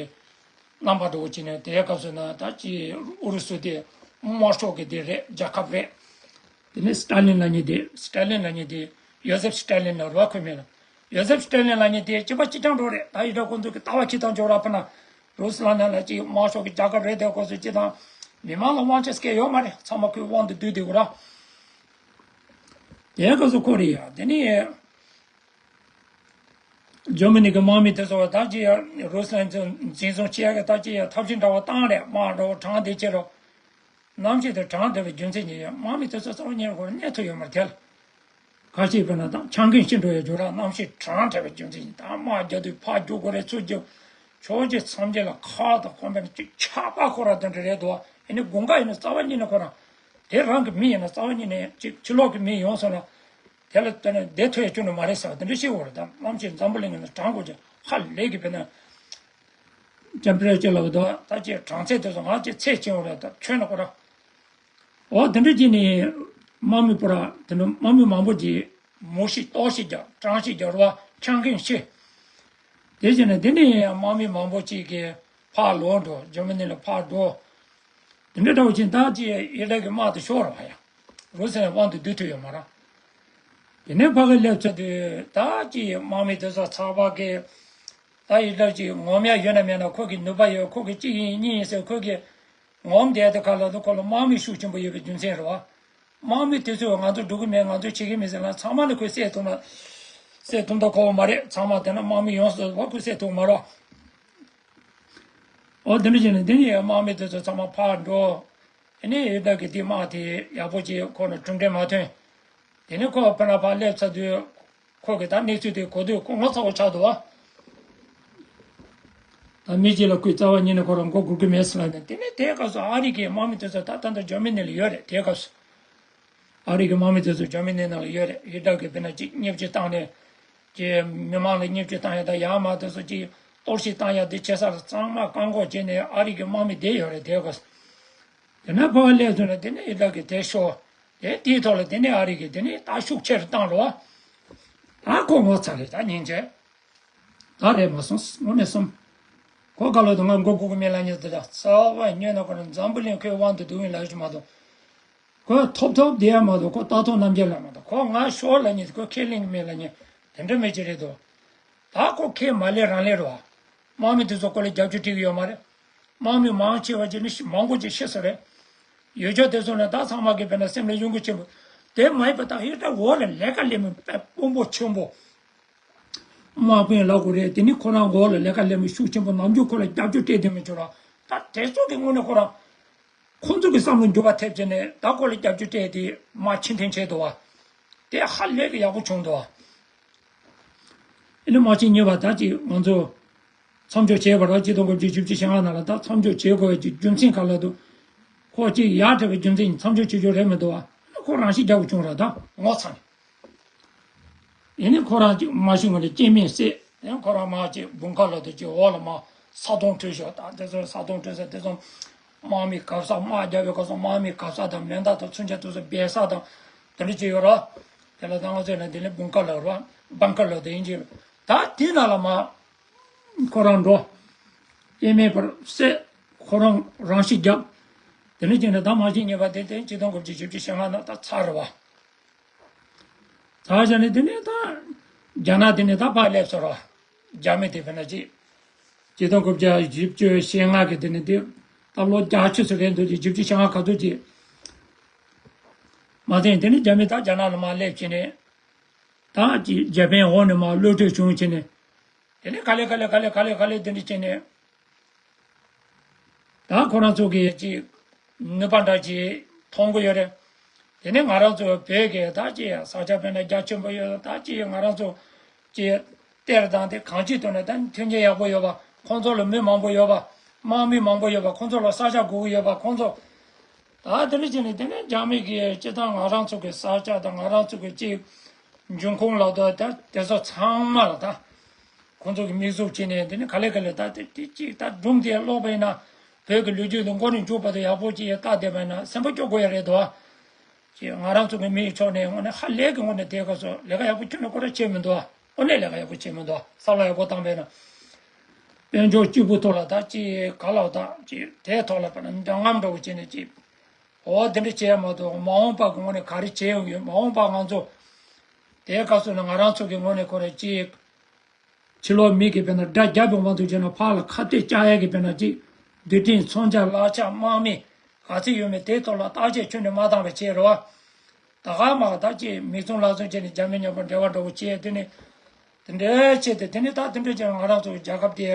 རྣམ་པ་འདྲ་བོ་བྱས་ནས། དེའི་སྐབས་སུ་ན་ད་ཅི་ཨུ་རུ་སུ་དེ་དམར་ཤོག་གི་དེ་རེད། རྒྱལ་ཁབ་རེད། དེ་ནས་སི་ཏཱ་ལིན་ལབ་མཁན་དེ། སི་ཏཱ་ལིན་ལབ་མཁན་དེ་ཡོ་སེབ་སི་ཏཱ་ལིན་ལབ་རེད་བ། ཁོའི་མིང་ལ་ཡོ་སེབ་སི་ཏཱ་ལིན་ལབ་མཁན་དེ་སྐྱེས་པ་སྐྱིད་ཐང་འགྲོ་རེད། ད་ཡི་དྲ་ཁོང་ཚོ་གི་ལྟ་བ་ཁྱི་ཐང་འཇོག་ར་ཕ་ན། རུ་སི་ལན་ལ་ཅིག་དམར་ཤོག་གི་རྒྱལ་ཁབ་རེད། དེ་ཁོ་ཚོ་ཅི་དང་མི་མང་ལ་དབང་ཆ་སྐད་ཡོད་མ་རེད། ཚང་མ་ཁོའི་དབང་དུ་བསྡུས་བསྡད་དགོས་ར། དེ་སྐབས་སུ་ཁོ་རེད་ཡ། དེ་ནི་ཇར་མ་ནི་གི་དམག་མི་དེ་ཚོ་ད་ཅི་ཡ་རུ་སི་ལན་ཚོ་འཛིན་བཟུང་བྱེད་ཡ་གི་ད་ཅི་ཡ་ཐབས་ཤེས་འདྲ་བོ་བཏང་རེད། དམག་འདྲ་བོ་དྲངས་བསྡད་བྱས་རོ། གནམ་གཤིས་དེ་གྲང་བསྡད་པའི་རྒྱུ་མཚན་གྱིས་དམག་མི་དེ་ཚོ་རྩ་བ་ཉིད་ནས་ཁོ་གནས་ཐུབ་ཡོད་མ་རེད། དེ་ལ་ཁ་ཤས་དཔེར་ན་ད་ཆང་ཁེངས་ཤི་འགྲོ་ཡ་འཇོག་ར། གནམ་གཤིས་གྲང་དྲགས་པའི་རྒྱུ་མཚན་གྱིས་ད་དམག་རྒྱག་དུས་ཕར་རྒྱུག་དགོས་རེད། ཚུར་རྒྱུག་ཕྱོགས་བཞི་མཚམས་བརྒྱད་ལ་ཁ་དང་ཁོ་འབད་ན་ཅིག་ཆག་པ་ཁོ་ར་དེ་འདྲ་རེད་འདུག་ཨ་ནི་དགུན་ཁ་ཡིན་ན་རྩ་བ་ཉིད་ནས་ཁོ་རང་། དེ་རང་གི་མི་ཡིན་ན་རྩ་བ་ཉིད་ནས་ཅིག་ཕྱི་ལོགས་ཀྱི་མི་ཡོང་སོང་ན་དེ་ལ་དེ་ནས་བསྡད་ཐུབ་ཡ་ཁྱོན་ནས་མ་རེད་ཟེར་བ་དེ་འདྲ་བཤད་ཡོད་རེད། ད་གནམ་གཤིས་འཛམ་བུ་གླིང་ཡིན་ན་གྲང་དགོས་ཀྱི་ཧ་ལས་ཀྱི་དཔེར་ན། ཊེམ་པེ་རེ་ཅར་ལབ་འདུག་ད་ཅི་གྲང་ཚད་དེ་ཚོ་ང་ཅི་ཚད་ཆེན་པོ་རེད། ད་ཁྱོན་ནས་ཁོ་ར། འོ་དེ་འདྲ་བྱས་ནས་དམག་མི་པོ་ར་དེ་འདྲ་དམག་མི་མང་པོ་ཅིག་མུ་ཤི་ལྟོགས་ཤི་རྒྱག་གྲང་ཤི་རྒྱག་རེད་བ། ཆང་ཁེངས་ཤི། དེ་བྱས་ནས་དེ་ནས་དམག་མི་མང་པོ་ཅིག་གིས་ཕར་ལོག་འགྲོ། ཇར་མ་ནི་ལ་ཕར་འགྲོ། དེ་འདྲ་འདྲ་བོ་བྱས་ད་ཅི་ཡི་དྭགས་ཀྱི་དམག་དེ་ཤོར་རེད་བ་ཡ། རུ་སི་ལན་དབང་དུ་བསྡུ་ཐུབ་ཡོད་མ་རེད། དེ་ནས་ཕ་གི་སླེབས་ཚར་དུས་ད་ཅི་དམག་མི་དེ་ཚོ་ཚགས་པར་གི་ད་ཡི་དྭགས་ཀྱི་ངོམ་ཡ་ཡོད་ན་མེད་ན་ཁོ་གི་ནུས་པ་ཡོད། ཁོ་གི་གཅིག་ཡིན་གཉིས་ཡིན་ཟེར་ཁོ་གི་ངོམ་བསྡད་དེ་ཁ་ལ་དུ་ཁོ་ལ་དམག་མི་ཤུགས་ཆེན་པོ་ཡོད་པའི་རྒྱུ་མཚན་རེད་བ། དམག་མི་དེ་ཚོས་ང་ཚོ་འགྲོ་གི་མེད། ང་ཚོ་བྱེད་ཀྱི་མེད་ཟེར་ན་ཚང་མ་ལ་ཁོས་བསད་ཐུབ་ན་བསད་ཐུབ་མདོག་ཁ་པོ་མ་རེད། ཚང་མ་དེ་ན་དམག་མི་ཡོངས་སུ་རྫོགས་པ་ཁོས་བསད་ཐུབ་མ་རེད། འོ་དེ་འདྲ་བྱས་ནས་དེ་ནས་དམག་མི་དེ་ཚོ་ཚང་མ་ཕར་འགྲོ། དེ་ནས་ཡི་དྭགས་ཀྱི་དེ་དམག་དེ་ཡག་པོ་ཅིག་ཁོ་ན་གྲུབ་འབྲས་མ་ཐོན། དེ་ནས་ཁོ་ཕར་ལ་ཕར་སླེབས་ཚར་དུས་ཁོ་གི་ད་གནས་ཚུལ་དེ་གོ་དུས་ཁོ་ངོ་ཚ་བོ་ཆགས་འདུག་བ། ད་མི་གཅིག་ལ་ཁོས་རྩ་བ་ཉིད་ནས་ཁོ་རང་མགོ་སྒུར་གི་མེད་ཟེར་ལབ་ནས། དེ་ནས་དེའི་སྐབས་སུ་ཨ་རི་གི་དམག་མི་དེ་ཚོ་ད་ད་ལྟ་ཇར་མ་ནི་ལ་ཡོད་རེད། དེའི་སྐབས་སུ། ཨ་རི་གི་དམག་མི་དེ་ཚོ་ཇར་མ་ནི་ནང་ལ་ཡོད་རེད། ཡི་དྭགས་ཀྱི་དཔེར་ན་ཅིག་བརྙས་བཅོས་བཏང་ནས་ཀྱི་མི་མང་ལ་བརྙས་བཅོས་བཏང་ཡ་དང་ཡར་མར་དེ་ཚོ་ཅིག་གཏོར་བཤིག་བཏང་ཡ་དེ་བྱེད་ས་ལ་ཚང་མ་བཀག་འགོག་བྱས་ནས་ཨ་རི་གི་དམག་མི་བསྡད་ཡོད་རེད། དེའི་སྐབས་སུ། དེ་ནས་ཕར་སླེབས་སོང་ན་དེ་ནས་ཡི་དྭགས་ཀྱི་དེ་ཤོར། དེ་དེའི་ཐོག་ལ་དེ་ནས་ཨ་རི་གིས་དེ་ནས་ད་ཤུགས་ཆེ་རུ་བཏང་རོགས། ད་ཁོ་ངོ་ཚ་རེད། ད་སྙིང་རྗེ། ད་རེད་མ་སོང་། དངོས་གནས་སོང་། ཁོ་ག་ལོ་དང་ང་མགོ་སྒུར་གི་མེད་ལབ་མཁན་དེ་འདྲ་རྩ་བ་ཉོས་ན་ཁོ་རང་འཛམ་བུ་གླིང་ཁོའི་དབང་དུ་བསྡུ་ཡིན་ལབ་ཀྱི་མ་གཏོགས། ཁོ་ཐོབ་ཐོབ་བསྡད་ཡ་མ་གཏོགས། ཁོ་ལྟ་ཐོག་རྣམ་རྒྱལ་ལ་མ་གཏོགས། ཁོ་ང་ཤོར་ལབ་མཁན་དེ་ཁོ་ཁས་ལེན་གི་མེད་ལབ་མཁན་དེ་འདྲ་མི་ཅིག་རེད་དོ། ད་ཁོ་ཁས་མ་ལེན་རང་ལེན་རེད་བ། དམག་མི་དེ་ཚོ་ཁོ་ལ་རྒྱབ་སྐྱོར་སྤྲད་ཀྱི་ཡོད་མ་རེད། དམག་མི་མང་ཆེ་བ་ཅིག་ནི་མང་པོ་ཅིག་ཤི་སོང་རེད། ཡོད་ཆོག་དེ་ཚོ་ནི་ད་ཚང་མ་གི་དཔེར་ན་སེམས་ལ་གཡོ་འགུལ་ཆེན་པོ། དེ་མ་ཡིན་པ་ད་ཡི་དྭགས་འོག་ལ་ལས་ཀ་ལས་མི་དཔོན་པོ་ཆེན་པོ། དམག་དཔོན་ལབ་དགོས་རེད། དེ་ནི་ཁོ་རང་འོག་ལ་ལས་ཀ་ལས་མི་ཤུགས་ཆེན་པོ་ནམ་རྒྱུན་ཁོ་ལ་རྒྱབ་སྐྱོར་སྤྲད་བསྡད་མི་ཆོག་ར། ད་དེ་ཚོ་གི་དངོས་གནས་ཁོ་རང་། ཁོང་ཚོ་གི་བསམ་བློ་འགྱུར་བ་ཐེབས་བྱས་ནས་ད་ཁོ་ལ་རྒྱབ་སྐྱོར་སྤྲད་དེ་དམག་ཕྱིར་འཐེན་བྱས་འདུག་བ། དེ་ཧ་ལས་ཀྱི་ཡག་པོ་བྱུང་འདུག་བ། ཨ་ནི་དམག་ཆེན་གཉིས་པ་ད་ཅིག་ང་ཚོ་མཚམས་འཇོག་བྱས་པ་ར། གཅིག་སྟོང་དགུ་བརྒྱ་བཞི་བཅུ་ཞེ་ལྔ་ནང་ལ་ད་མཚམས་འཇོག་བྱེད་དགོས་པའི་རྒྱུ་མཚན་ག་ལ་འདུག་ཁོ་ཅིག་ཡར་བྲལ་བའི་རྒྱུ་མཚན་མཚམས་འཇོག་བྱེད་རྒྱུ་རེད་མི་འདུག་བ། ཨ་ནི་ཁོ་རང་ཤི་རྒྱག་དགོས་བྱུང་ར། ད་ངོ་ཚ་ནས། ཡིན་ནའི་ཁོ་རང་ཅིག་མ་ཤི་ངོ་ལ་སྐྱེ་དམན་བསད། ཡང་ཁོ་རང་མ་ཅིག་བུང་ཁ་ལ་དུ་ཅིག་འོག་ལ་མ་ས་དོང་བྲུས་ཤོག་ད་དེ་ཚོ་ས་དོང་བྲུས་ས་དེ་ཚོ་དམག་མི་གབ་ས། དམག་རྒྱབ་པའི་སྐབས་སུ་དམག་མི་གབ་ས་དང་མེ་མདའ་དང་མཚོན་ཆ་དེ་ཚོ་སྦས་ས་དང་དེ་འདྲ་ཅིག་ཡོད་ར། དེ་ལ་ད་ང་ཚོས་ན་དེ་ནི་བུང་ཁ་ལ་ར་བང་ཁ་ལ་དེ་ཡིན་ཅིག་ད་དེ་ནང་ལ་མ་ཁོ་རང་འགྲོ། སྐྱེ་དམན་པར་བསད། ཁོ་རང་རང་ཤི་རྒྱབ། དེ་ནས་ཅིག་ནས་ད་དམག་ཆེན་གཉིས་པ་དེ་དེ་གཅིག་སྟོང་དགུ་བརྒྱ་བཞི་བཅུ་ཞེ་ལྔ་ནང་ད་ཚར་རེད་བ། ད་བྱས་ནས་དེ་ནས་ད་རྒྱ་ནག་དེ་ནས་ད་ཕར་སླེབས་སོང་ར། རྒྱ་མི་དེ་དཔེར་ན་ཅིག་གཅིག་སྟོང་དགུ་བརྒྱ་བཞི་བཅུ་ཞེ་ལྔ་གི་དེ་ནས་དེ་ད་ལོ་བརྒྱད་ཅུ་ཙམ་རེད་འདུག་ཅིག་བཞི་བཅུ་ཞེ་ལྔ་ག་ཚོད་ཅིག་མ་ཟད་དེ་ནས་རྒྱ་མི་ད་རྒྱ་ནག་ལ་མར་སླེབས་བྱས་ནས་ད་ཅིག་འཇར་པན་འོག་ནས་མར་གློད་གྲོལ་བྱུང་བྱས་ནས། དེ་ནས་ག་ལེ་ག་ལེ་ག་ལེ་ག་ལེ་ག་ལེ་དེ་འདྲ་བྱས་ནས། ད་ཁོ་རང་ཚོ་གིས་ཅིག་ནུས་པ་འདྲ་ཅིག་མཐོང་གི་ཡོད་རེད། དེ་ནས་ང་རང་ཚོ་བོད་ཀྱི་ད་ཅིག་ས་ཆ་དཔེར་ན་རྒྱ་ཆེན་པོ་ཡོད། ད་ཅིག་ང་རང་ཚོ་ཅིག་གཏེར་དང་དེ་གང་ཅིའི་ཐོག་ནས་ད་མཐུན་རྐྱེན་ཡག་པོ་ཡོད་པ། ཁོང་ཚོ་ལ་མི་མང་པོ་ཡོད་པ། དམག་མི་མང་པོ་ཡོད་པ། ཁོང་ཚོ་ལ་ས་ཆ་དགོས་ཀྱི་ཡོད་པ། ཁོང་ཚོ་ད་དེ་འདྲ་བྱས་ནས་དེ་ནས་རྒྱ་མི་གིས་སྤྱིར་བཏང་ང་རང་ཚོ་གི་ས་ཆ་དང་ང་རང་ཚོ་གི་ཅིག་འབྱུང་ཁུངས་ལ་ད་དེ་ཚོ་ཚང་མ་ལ་ད། ཁོང་ཚོ་གི་མིག་ཟུར་བྱས་ནས་དེ་ནི་ག་ལེ་ག་ལེ་ད་དེ་དེ་གཅིག་ད་སྒྲུང་དེ་ཀློག་པ་ཡིན་ན་བོད་ཀྱི་ལོ་རྒྱུས་དེ་མགོ་ནས་མཇུག་བར་དུ་ཡག་པོ་ཅིག་ཡ་ལྟ་བསྡད་པ་ཡིན་ན་སེམས་པ་སྐྱོ་དགོས་ཡ་རེད་དོ། ཅིག་ང་རང་ཚོ་གི་མི་ཡི་ཕྱོགས་ནས་དངོས་གནས་ཧ་ལས་ཀྱི་ངོས་ནས་དེའི་སྐབས་སུ་ལས་ཀ་ཡག་པོ་ཁྱོན་ནས་ཁོ་རང་བྱས་མི་འདུག་དངོས་གནས་ལས་ཀ་ཡག་པོ་བྱས་མི་འདུག་བསམ་བློ་ཡག་པོ་བཏང་པས་ན། དཔལ་འབྱོར་གཅིག་པུ་ཐོག་ལ་ད་ཅིག་ག་ལ་ད་ཅིག་དེའི་ཐོག་ལ་པ་ན་འདང་ངམ་འདྲ་བོ་བྱས་ནས་ཅིག་འོ་དེ་འདྲ་བྱས་མ་གཏོགས་མ་འོངས་པ་གི་ངོས་ནས་ག་རེ་བྱས་ཡོང་ཡོད། མ་འོངས་པ་ང་ཚོ་དེའི་སྐབས་སུ་ནི་ང་རང་ཚོ་གི་ངོས་ནས་ཁོ་རང་ཅིག་ཕྱི་ལོགས་མི་གིས་དཔེར་ན་དགྲ་རྒྱབ་པའི་དབང་དུ་བྱས་ན་ཕར་ལ་ཁ་གཏད་བཅག་ཡ་གི་དཔེར་ན་ཅིག་རྡུལ་ཕྲན་མཚོན་ཆ་ལག་ཆ་དམག་མི་ག་ཚོད་ཡོད་མེད་དེའི་ཐོག་ལ་བརྟག་དཔྱད་ཁྱོན་ནས་མ་བཏང་བའི་ཕྱིར་རོ། ད་ག་མ་ག་ད་ཅིག་མིག་བཙུམ་ལག་བཙུམ་བྱས་ནས་རྒྱ་མི་མཉམ་པོ་འབྲེལ་བ་འདྲ་བོ་བྱས། དེ་ནས་དེ་འདྲའི་བྱས་ཏེ་དེ་ནས་ད་དེ་འདྲའི་བྱས་ན་ང་རང་ཚོ་རྒྱལ་ཁབ་དེ་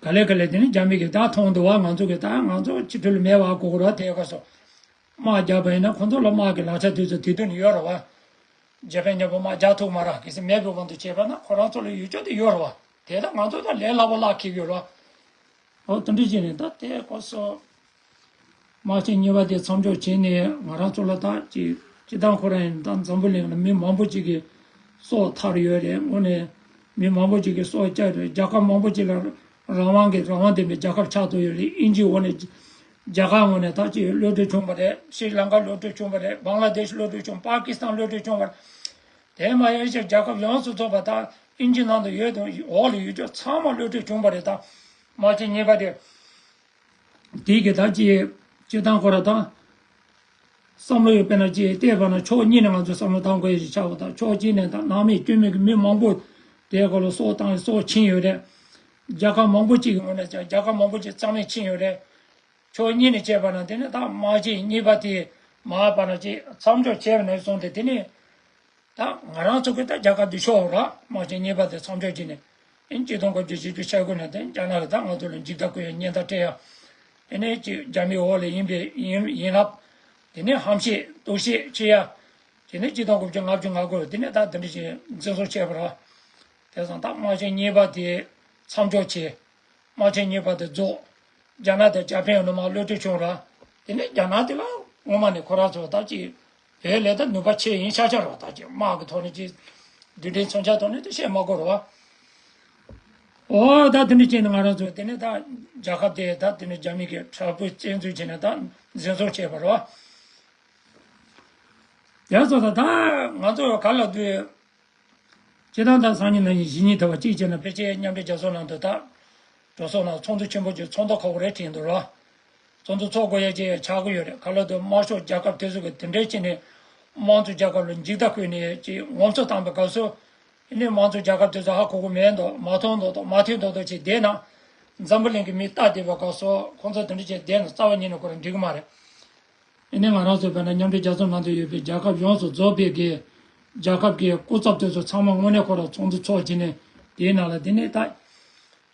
ག་ལེ་ག་ལེ་དེ་ནས་རྒྱ་མི་གིས་ད་མཐོང་འདུག་བ། ང་ཚོ་གིས་ད་ང་ཚོ་ཕྱི་དྲིལ་མེད་པ་གོ་གོ་ར་དེ་ག་སོ། དམག་རྒྱག་པ་ཡིན་ན་ཁོ་ཚོ་ལ་དམག་གི་ལག་ཆ་དུས་ཚོད་དེ་དུས་ནས་ཡོད་རེད་བ། རྒྱ་ཕན་མཉམ་པོ་དམག་རྒྱག་ཐུབ་མ་རེད། གལ་སྲིད་མེད་པའི་དབང་དུ་བྱས་པ་ན་ཁོ་རང་ཚོ་ལ་ཡུལ་ཕྱོགས་དེ་ཡོད་རེད་བ། དེ་ད་ང་ཚོ་ད་ལས་སླ་པོ་བརླག་འཁེལ་ཡོད་རེད་བ། འོ་དེ་འདྲ་བྱས་ནས་ད་དེ་སྐབས་སུ་དམག་ཆེན་གཉིས་པ་དེ་མཚམས་འཇོག་བྱས་ནས་ང་རང་ཚོ་ལ་ད་ཅིག་སྤྱི་བཏང་ཁོ་རང་ཡིན་ད་འཛམ་བུ་གླིང་ལ་མི་མང་པོ་ཅིག་གིས་སྲོག་ཐར་ཡོད་རེད། དངོས་གནས་མི་མང་པོ་ཅིག་གིས་སྲོག་བསྐྱབས་རེད། རྒྱལ་ཁབ་མང་པོ་ཅིག་ལ་རང་དབང་གི་རང་དབང་ལྡན་པའི་རྒྱལ་ཁབ་ཆགས་ཐུབ་ཡོད་རེད། དབྱིན་ཇིའི་འོག་ནས་རྒྱལ་ཁབ་ངོས་ནས་ད་ཅིག་གློད་གྲོལ་བྱུང་བ་རེད། ཤྲི་ལང་ཀ་གློད་གྲོལ་བྱུང་བ་རེད། བང་ལ་དེཤ་གློད་གྲོལ་བྱུང་། པ་ཀི་སི་ཐན་གློད་གྲོལ་བྱུང་བ་རེད། དེ་མ་ཡིན་ཕྱིར་རྒྱལ་ཁབ་ཡོངས་སུ་རྫོགས་པ་དང་དབྱིན་ཇི་ནང་དུ་ཡོད་དང་འོག་ལ་ཡོད་ཚང་མ་གློད་གྲོལ་བྱུང་བ་རེད། ད་དམག་ཆེན་གཉིས་པ་དེ་དེའི་གི་ད་ཅི་སྤྱི་བཏང་ཁོ་ར་དང་བསམ་བློ་ཡོད་པས་ན་ཅི་བལྟས་པ་ན་ཕྱོགས་གཉིས་ནས་ང་ཚོས་བསམ་བློ་བཏང་དགོས་ཡ་ཞིག་ཆགས་པ་དང་། ཕྱོགས་གཅིག་ནས་ད་ནང་མི་སྐྱོན་མེད་ཀྱི་མི་མང་པོ་དེའི་སྐོར་ལ་སྲོག་བཏང་སྲོག་ཕྱིན་ཡོད་རེད། རྒྱལ་ཁབ་མང་པོ་གཅིག་གི་ངོས་ནས་ཀྱང་རྒྱལ་ཁབ་མང་པོ་གཅིག་རྩ་མེད་ཕྱིན་ཡོད་རེད། ཕྱོགས་གཉིས་ནས་བྱས་པ་ན་དེ་ནི་ད་དམག་ཆེན་གཉིས་པ་དེ་མ་བར་ན་ཅིག་མཚམས་འཇོག་བྱས་པ་ནས་བཟུང་སྟེ་དེ་ནི་ད་ང་རང་ཚོ་གི་ད་རྒྱལ་ཁབ་འདི་ཤོར་ར། དམག་ཆེན་གཉིས་པ་དེ་མཚམས་འཇོག་བྱས་ནས་ཨིན་ཆིག་སྟོང་དགུ་བརྒྱ་བཞི་བཅུ་ཞེ་དགུ་ནས་དེ་རྒྱ་ནག་གི་ད་ང་ཚོ་ལ་འཇིགས་སྐྲག་བསྐུལ་ཡ་ཉེན་བརྡ་སྤྲད་ཡ། དེ་ནས་ཅིག་རྒྱ་མིའི་འོག་ལ་ཡིན་པའི་ཡིན་ཡིན་ལབ། དེ་ནས་ཧམ་བཤད་གཏུག་བཤད་བྱེད་ཡ། དེ་ནས་ཆིག་སྟོང་དགུ་བརྒྱ་ལྔ་བཅུ་ང་དགུ་དེ་ནས་ད་དེ་འདྲ་ཞིག་འཛིན་བཟུང་བྱས་པ་ར། དེ་སང་ད་དམག་ཆེན་གཉིས་པ་དེ་མཚམས་འཇོག་བྱས། དམག་ཆེན་གཉིས་པ་དེ་རྫོགས། རྒྱ་ནག་དང་རྒྱ་ཕན་ཡོད་ན་མ་གློད་གྲོལ་བྱུང་ར། དེ་ནས་རྒྱ་ནག་དེ་ལ་སྔོན་མ་ནས་ཁོ་རང་ཚོ་ད་ཅིག་བོད་ལས་ད་ནུས་པ་ཆེ་ཡིན་ཤག་ཤག་ར། ད་ཅིག་དམག་གི་ཐོག་ནས་ཅིག་རྡུལ་ཕྲན་མཚོན་ཆ་ཐོག་ནས་དེ་བཤད་མ་དགོས་ར་བ། ཨོ་ད་དེ་འདྲ་བྱས་ནས་ང་རང་ཚོ་དེ་ནས་ད་རྒྱལ་ཁབ་དེ་ད་དེ་ནས་རྒྱ་མི་གིས་དྲག་པོའི་བཙན་འཛུལ་བྱས་ནས་ད་འཛིན་བཟུང་བྱས་པ་ར་བ། རྒྱ་ཚོ་ད་ད་ང་ཚོ་ག་ལ་དུས། སྤྱི་བཏང་ད་སང་ཉིན་གནངས་ཉིན་གཞེས་ནིང་ཟླ་བ་གཅིག་བྱས་ན་ཕལ་ཆེར་མཉམ་འབྲེལ་རྒྱལ་ཚོགས་ནང་དུ་ད་གྲོས་ཚོགས་ནང་ཚོགས་འདུ་ཆེན་པོ་ཅིག་ཚོགས་འདུ་ཁག་པོ་རེ་དྲན་འདུག་ར། ཚོགས་འདུ་ཚོགས་དགོས་ཡ་ཅིག་ཆགས་ཀྱི་ཡོད་རེད། ག་ལ་དུ་དམར་ཤོག་རྒྱལ་ཁབ་དེ་ཚོ་གི་དེ་འདྲའི་བྱས་ནས་དམངས་གཙོ་རྒྱལ་ཁབ་ལ་འཇིགས་སྐྲག་བསྐུལ་ནས་ཅིག་ངོ་ཚ་བཏང་པའི་སྐབས་སུ། ཨ་ནི་དམངས་གཙོ་རྒྱལ་ཁབ་དེ་ཚོ་ཧ་གོ་གི་མེད་མདོག་མ་མཐོང་མདོག་མདོག་མ་ཐོས་མདོག་མདོག་བྱས་བསྡད་ན། འཛམ་བུ་གླིང་གི་མི་ལྟ་བསྡད་པའི་སྐབས་སུ་ཁོང་ཚོ་དེ་འདྲ་བྱས་བསྡད་ན་རྩ་བ་ཉིད་ནས་ཁོ་རང་འགྲིག་གི་མ་རེད། ཨ་ནི་ང་རང་ཚོའི་བོད་ནང་མཉམ་འབྲེལ་རྒྱལ་ཚོགས་ནང་དུ་ཡོད་པའི་རྒྱལ་ཁབ་ཡོངས་སུ་རྫོགས་པའི་གི་རྒྱལ་ཁབ་ཀྱི་སྐུ་ཚབ་དེ་ཚོ་ཚང་མ་དངོས་གནས་ཁོ་རང་ཚོགས་འདུ་ཚོགས་བྱས་ནས་དེའི་ནང་ལ་དེ་ནས་ད་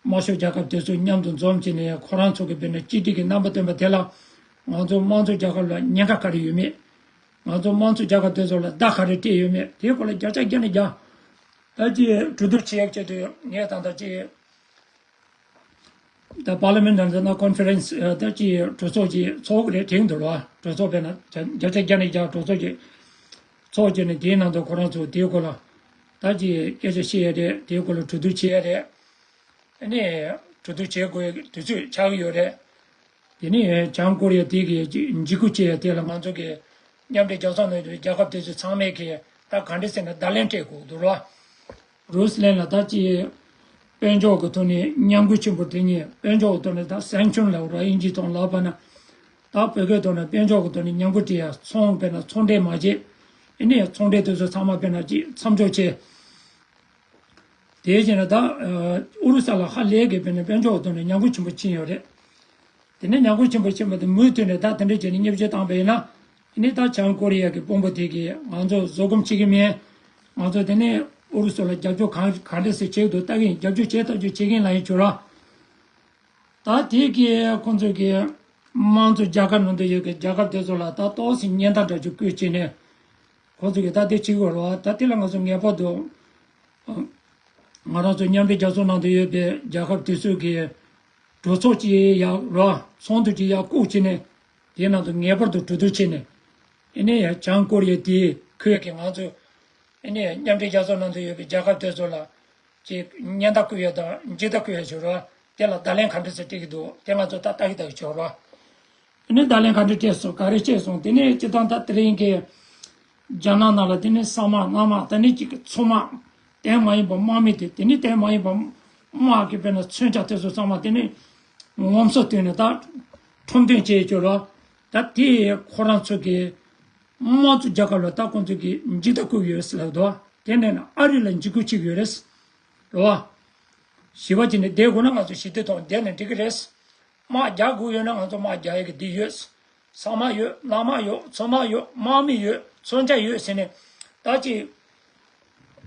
དམར་ཤོག་རྒྱལ་ཁབ་དེ་ཚོ་མཉམ་དུ་འཛོམས་བྱས་ནས་ཁོ་རང་ཚོ་གི་བོད་ནང་གཅིག་སྒྲིལ་གྱི་རྣམ་པ་སྟོན་པ་དེ་ལ་ང་ཚོ་དམངས་གཙོ་རྒྱལ་ཁབ་ལ་ཉེན་ཁ་ག་རེ་ཡོད་མེད། ང་ཚོ་དམངས་གཙོ་རྒྱལ་ཁབ་དེ་ཚོ་ལ་བརྡ་ག་རེ་སྤྲད་ཡོད་མེད་དེའི་སྐོར་ལ་བརྒྱ་ཆ་བརྒྱ་ནས་བརྒྱ། ད་ཅི་གྲོས་བསྡུར་བྱེད་ཡག་ཆེད་དུ་ངས་ད་ལྟ་ཅི། ད་Parliament Internal Conference ད་ཅི་གྲོས་ཚོགས་ཀྱི་ཚོགས་རེད་དྲན་འདུག་ལ། གྲོས་ཚོགས་དཔེར་ན་བརྒྱ་ཆ་བརྒྱ་ནས་བརྒྱ་གྲོས་ཚོགས་ཀྱི་ཚོགས་བྱས་ནས་དེའི་ནང་དུ་ཁོ་རང་ཚོ་དེའི་སྐོར་ལ་ད་ཅི་སྐད་ཆ་བཤད་ཡ་རེད། དེའི་སྐོར་ལ་གྲོས་བསྡུར་བྱེད་ཡ་རེད། ཨ་ནི་གྲོས་བསྡུར་བྱེད་དགོས་དུས་ཚོད་ཆགས་ཀྱི་ཡོད་རེད། དེ་ནས་བྱང་ཀོ་རི་ཡ་དེ་གི་འཇིགས་སྐུལ་བྱེད་ཡ་དེ་ལ་ང་ཚོ་གི་མཉམ་འབྲེལ་རྒྱལ་ཚོགས་ནང་དུ་རྒྱལ་ཁབ་དེ་ཚོ་ཚང་མས་གི་ད་ག་འདྲ་ཟེར་ན་བརྡ་ལན་སྤྲད་དགོས་འདུག་ལ། རུས་ལན་ལ་ད་ཅི་དཔལ་འབྱོར་གྱི་ཐོག་ནས་མཉམ་འགུལ་ཆེན་པོ་དེ་ཉིད་དཔལ་འབྱོར་གྱི་ཐོག་ནས་ད་སེང་ཆུང་ལབ་ར་དབྱིན་ཇིའི་ཐོག་ལབ་པ་ན། ད་བོད་སྐད་ཐོག་ནས་དཔལ་འབྱོར་གྱི་ཐོག་ནས་མཉམ་འགུལ་སྤྲད་ཡ་ཚོང་དཔེར་ན་ཚོང་འབྲེལ་མ་བྱེད། ཨ་ནི་ཚོང་འབྲེལ་དེ་ཚོ་ཚང་མ་དཔེར་ན་ཅིག་མཚམས་འཇོག་བྱས། དེའི་རྗེས་ན་ད་ཨུ་རུ་ས་ལ་ཧ་ལས་གི་དཔེར་ན་དཔལ་འབྱོར་གྱི་ཐོག་ནས་མཉམ་འགུལ་ཆེན་པོ་ཕྱིན་ཡོད་རེད། དེ་ནས་མཉམ་འགུལ་ཆེན་པོ་ཕྱིན་པ་དེ་མུ་མཐུད་ནས་ད་དེ་འདྲ་བྱས་ནས་མཉམ་ཞུགས་བཏང་པ་ཡིན་ན། ཨ་ནི་ད་བྱང་ཀོ་རི་ཡ་གི་དཔོན་པོ་དེ་གིས་ང་ཚོ་བཟོད་སྒོམ་བྱེད་ཀྱི་མེད། ང་ཚོ་དེ་ནས་ཨུ་རུ་སུ་ལ་རྒྱབ་སྐྱོར་གང་གང་འདྲ་ཟེར་བྱེད་འདུག་ལྟ་གི་ཡིན། རྒྱབ་སྐྱོར་བྱེད་ཐག་ཆོད་བྱེད་ཀྱི་ཡིན་ལབ་ཡིན་བྱུང་ར། ད་དེ་གིས་ཁོང་ཚོ་གི་དམངས་གཙོ་རྒྱལ་ཁབ་ནང་དུ་ཡོད་པའི་རྒྱལ་ཁབ་དེ་ཚོ་ལ་ད་ཏོག་ཙམ་ཉེན་བརྡ་འདྲ་ཅིག་བསྐུལ་བྱས་ནས། ཁོང་ཚོ་གིས་ད་དེ་བྱེད་དགོས་རེད་བ། ད་དེ་ལ་ང་ཚོ་ངེས་པར་དུ་ང་རང་ཚོ་མཉམ་འབྲེལ་རྒྱལ་ཚོགས་ནང་དུ་ཡོད་པའི་རྒྱལ་ཁབ་དེ་ཚོ་གི་གྲོས་ཚོགས་ཀྱི་ཡག་ར་ཚོགས་འདུ་ཀྱི་ཡག་བཀོད་བྱས་ནས་དེའི་ནང་དུ་ངེས་པར་དུ་གྲོས་བསྡུར་བྱས་ནས། ཨ་ནི་ཡང་བྱང་ཀོ་རི་ཡ་དེའི་ཁུལ་གྱི་ང་ཚོ་ཨ་ནི་མཉམ་འབྲེལ་རྒྱལ་ཚོགས་ནང་དུ་ཡོད་པའི་རྒྱལ་ཁབ་དེ་ཚོ་ལ་ཅིག་ཉེན་བརྡ་བསྐུལ་ཡ་དང་འཇིགས་བརྡ་བསྐུལ་ཡ་བྱོས་ར། དེ་ལ་བརྡ་ལན་ག་འདྲ་ཟེར་སྤྲད་ཀྱི་འདུག་དེ་ང་ཚོ་ད་ལྟ་གི་ལྟ་གི་བྱོས་ར། དེ་ནས་བརྡ་ལན་ག་འདྲ་སྤྲད་སོང་། ག་རེ་བཤད་སོང་། དེ་ནས་སྤྱིར་བཏང་ད་དེ་རིང་གི་རྒྱ་ནག་ནང་ལ་དེ་ནས་ས་དམག་གནམ་དམག་དེ་ནས་གཅིག་གི་མཚོ་དམག་དེ་མ་ཡིན་པ་དམག་མི་དེ། དེ་ནས་དེ་མ་ཡིན་པ་དམག་གི་དཔེར་ན་མཚོན་ཆ་དེ་ཚོ་ཚང་མ་དེ་ནས་ངོམ་སོ་བཏོན་ནས་ད་ཁྲོམ་སྟོན་བྱས་ཡོད་རོ། ད་དེ་ཁོ་རང་ཚོ་གི་དམངས་གཙོ་རྒྱལ་ཁབ་ལ་ད་ཁོང་ཚོ་གི་འཇིགས་སྐུལ་ཡོད་ཟེར་ལབ་འདུག་དེ་ནས་ན་ཨ་རི་ལ་འཇིགས་སྐུལ་བྱེད་ཀྱི་ཡོད་རེད། རེད་བ། ཞི་བ་བྱས་ནས་བསྡད་དགོས་ན་ང་ཚོ་ཞི་བདེ་ཐོག་བསྡད་ན་འགྲིག་གི་རེད། དམག་རྒྱག་དགོས་ཡོད་ན་ང་ཚོ་དམག་རྒྱག་ཡག་གི་འདི་ཡོད། ས་དམག་ཡོད། གནམ་དམག་ཡོད། མཚོ་དམག་ཡོད། དམག་མི་ཡོད། མཚོན་ཆ་ཡོད་ཟེར་ནས་ད་ཅིག་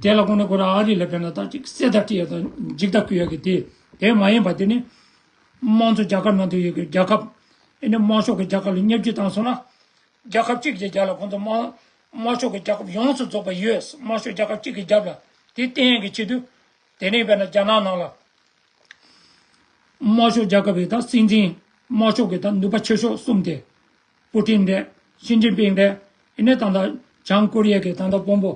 དེ་ལ་དགོངས་ནས་ཁོ་རང་ཨ་རི་ལ་ཕེབས་ན་ད་ཅིག་གསེར་རྟ་དཀྲི་ཡག་དང་འཇིགས་སྐུལ་ཡག་གི་དེ། དེ་མ་ཡིན་པ་དེ་ནི་དམངས་གཙོ་རྒྱལ་ཁབ་ནང་དུ་ཡོད་ཀྱི་རྒྱལ་ཁབ། ཨེ་ནི་དམར་ཤོག་གི་རྒྱལ་ཁབ་ལ་བརྙས་བཅོས་བཏང་སོང་ན། རྒྱལ་ཁབ་གཅིག་གི་རྒྱབ་ལ་ཁོང་ཚོ་དམར་དམར་ཤོག་གི་རྒྱལ་ཁབ་ཡོངས་སུ་རྫོགས་པ་ཡོད། དམར་ཤོག་རྒྱལ་ཁབ་གཅིག་གི་རྒྱབ་ལ་དེ་བརྟན་ཡག་གི་ཆེད་དུ། དེ་ནས་དཔེར་ན་རྒྱ་ནག་ནང་ལ་དམར་ཤོག་རྒྱལ་ཁབ་ཀྱི་ད་སྲིད་འཛིན། དམར་ཤོག་གི་ད་ནུས་པ་ཆེ་ཤོས་གསུམ་དེ། པུ་ཏིན་རེད། ཞི་ཅིན་ཕིང་རེད། ཨེ་ནས་ད་ལྟ་བྱང་ཀོ་རི་ཡ་གི་ད་ལྟ་དཔོན་པོ་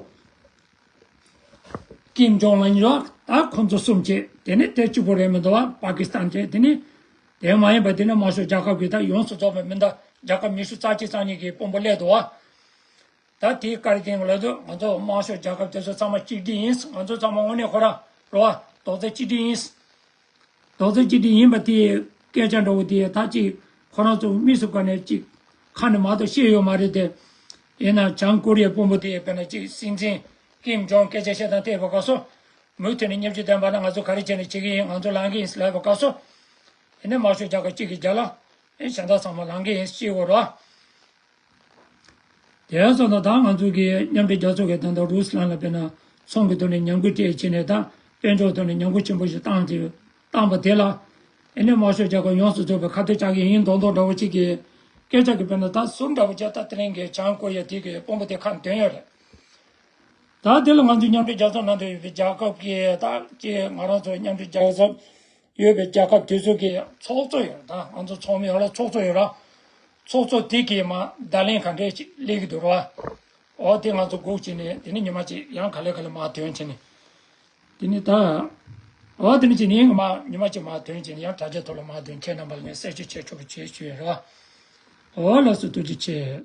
ཀིམ་ཇོང་ཨུན་རེད། ད་ཁོང་ཚོ་གསུམ་བྱས། དེ་ནས་དེ་གཅིག་པོ་རེད་མི་འདུག་བ། པ་ཀི་སི་ཐན་བྱས། དེ་ནས་དེ་མ་ཡིན་པ་དེ་ནས་དམར་ཤོག་རྒྱལ་ཁབ་ཀྱི་ད་ཡོངས་སུ་རྫོགས་པ་མི་འདུག་རྒྱལ་ཁབ་ཉི་ཤུ་རྩ་གཅིག་རྩ་གཉིས་ཀྱི་དཔོན་པོ་སླེབས་འདུག་བ། ད་དེའི་བཀའ་དྲིན་ལ་དུ་ང་ཚོ་དམར་ཤོག་རྒྱལ་ཁབ་དེ་ཚོ་ཚང་མ་གཅིག་སྒྲིལ་ཡིན། ང་ཚོ་ཚང་མ་དངོས་གནས་ཁོ་རང་རེད་བ། རྡོག་རྩ་གཅིག་སྒྲིལ་ཡིན། རྡོག་རྩ་གཅིག་སྒྲིལ་ཡིན་པ་དེའི་སྐད་ཆ་འདྲ་བོ་དེ་ད་ཅིག་ཁོ་རང་ཚོ་མི་སུ་ག་ནས་ཅིག་ཁ་ནས་མ་གཏོགས་བཤད་ཡོད་མ་རེད་དེ། ཡིན་ན་བྱང་ཀོ་རི་ཡའི་དཔོན་པོ་དེ་དཔེར་ན་ཅིག་སྲིད་འཛིན་ཀིམ་ཇོང་སྐད་ཆ་བཤད་སྟངས་བལྟས་པ་སྐབས་སུ། མུ་མཐུད་ནས་བརྙས་བཅོས་བཏང་པ་ན་ང་ཚོ་ག་རེ་བྱས་ནས་བྱེད་ཀྱི་ཡིན། ང་ཚོ་ལངས་ཀྱི་ཡིན་ལབ་པ་སྐབས་སུ། ཡིན་ན་དམར་ཤོག་རྒྱལ་ཁབ་གཅིག་གི་རྒྱབ་ལ་ཨེ་གཞན་དག་ཚང་མ་ལངས་ཀྱི་ཡིན་ཅེས་འོ་ར། དེ་སོང་ཙང་ད་ང་ཚོ་གི་མཉམ་འབྲེལ་རྒྱལ་ཚོགས་ཀྱི་ད་ལྟ་རུ་སི་ལན་ལ་དཔེར་ན་ཚོང་གི་ཐོག་ནས་ཉམས་རྒུད་སྤྲད་བྱས་ནས་ད་དཔལ་འབྱོར་ཐོག་ནས་ཉམས་རྒུད་ཆེན་པོ་ཞིག་བཏང་དེ་བཏང་པ་དེ་ལ་ཨེ་ནས་དམར་ཤོག་རྒྱལ་ཁབ་ཡོངས་སུ་རྫོགས་པའི་ཁ་གཏད་བཅག་གི་ཡིན་མདོག་མདོག་འདྲ་བོ་ཅིག་གི་སྐད་ཆ་གི་དཔེར་ན་ད་ཟུར་འདྲ་བོ་ཅིག་ད་དེ་རིང་གི་བྱང་ཀོ་རི་ཡ་དེ་གི་དཔོན་པོ་དེ་ཁ་ནས་བཏོན་ཡོད་རེད། ད་དེ་ལ་ང་ཚོའི་མཉམ་འབྲེལ་རྒྱལ་ཚོགས་ནང་དུ་ཡོད་པའི་རྒྱལ་ཁབ་ཀྱི་ད་ཀྱི་ང་རང་ཚོ་མཉམ་འབྲེལ་རྒྱལ་ཚོགས་ཡོད་པའི་རྒྱལ་ཁབ་དེ་ཚོ་གི་ཚོགས་གཙོ་ཡོད་རེད། ད་ང་ཚོ་ཚོགས་མི་ཡོད་ར་ཚོགས་གཙོ་ཡོད་ར། ཚོགས་གཙོ་དེ་གིས་མ་བརྡ་ལན་ག་འདྲས་ཅིག་སླེབས་ཀྱི་འདུག་ར། འོ་དེ་ང་ཚོ་སྒུག་བྱས་ནས་དེ་ནས་ཉི་མ་གཅིག་ཡང་ག་ལེ་ག་ལེ་མར་ཐོན་བྱས་ནས། དེ་ནས་ད། འོ་དེ་ནས་ཅིག་ནས་མ་ཉི་མ་གཅིག་མར་ཐོན་བྱས་ནས་ཡང་དྲ་རྒྱ་ཐོག་ལ་མར་ཐོན་ཁྱེད་རྣམ་པ་ལ་ངས་གསལ་བཤད་བྱེད་ཆོག་པ་བྱེད་ཞུ་ཡ་ར། འོ་ལགས་སོ་ཐུགས་རྗེ་ཆེ།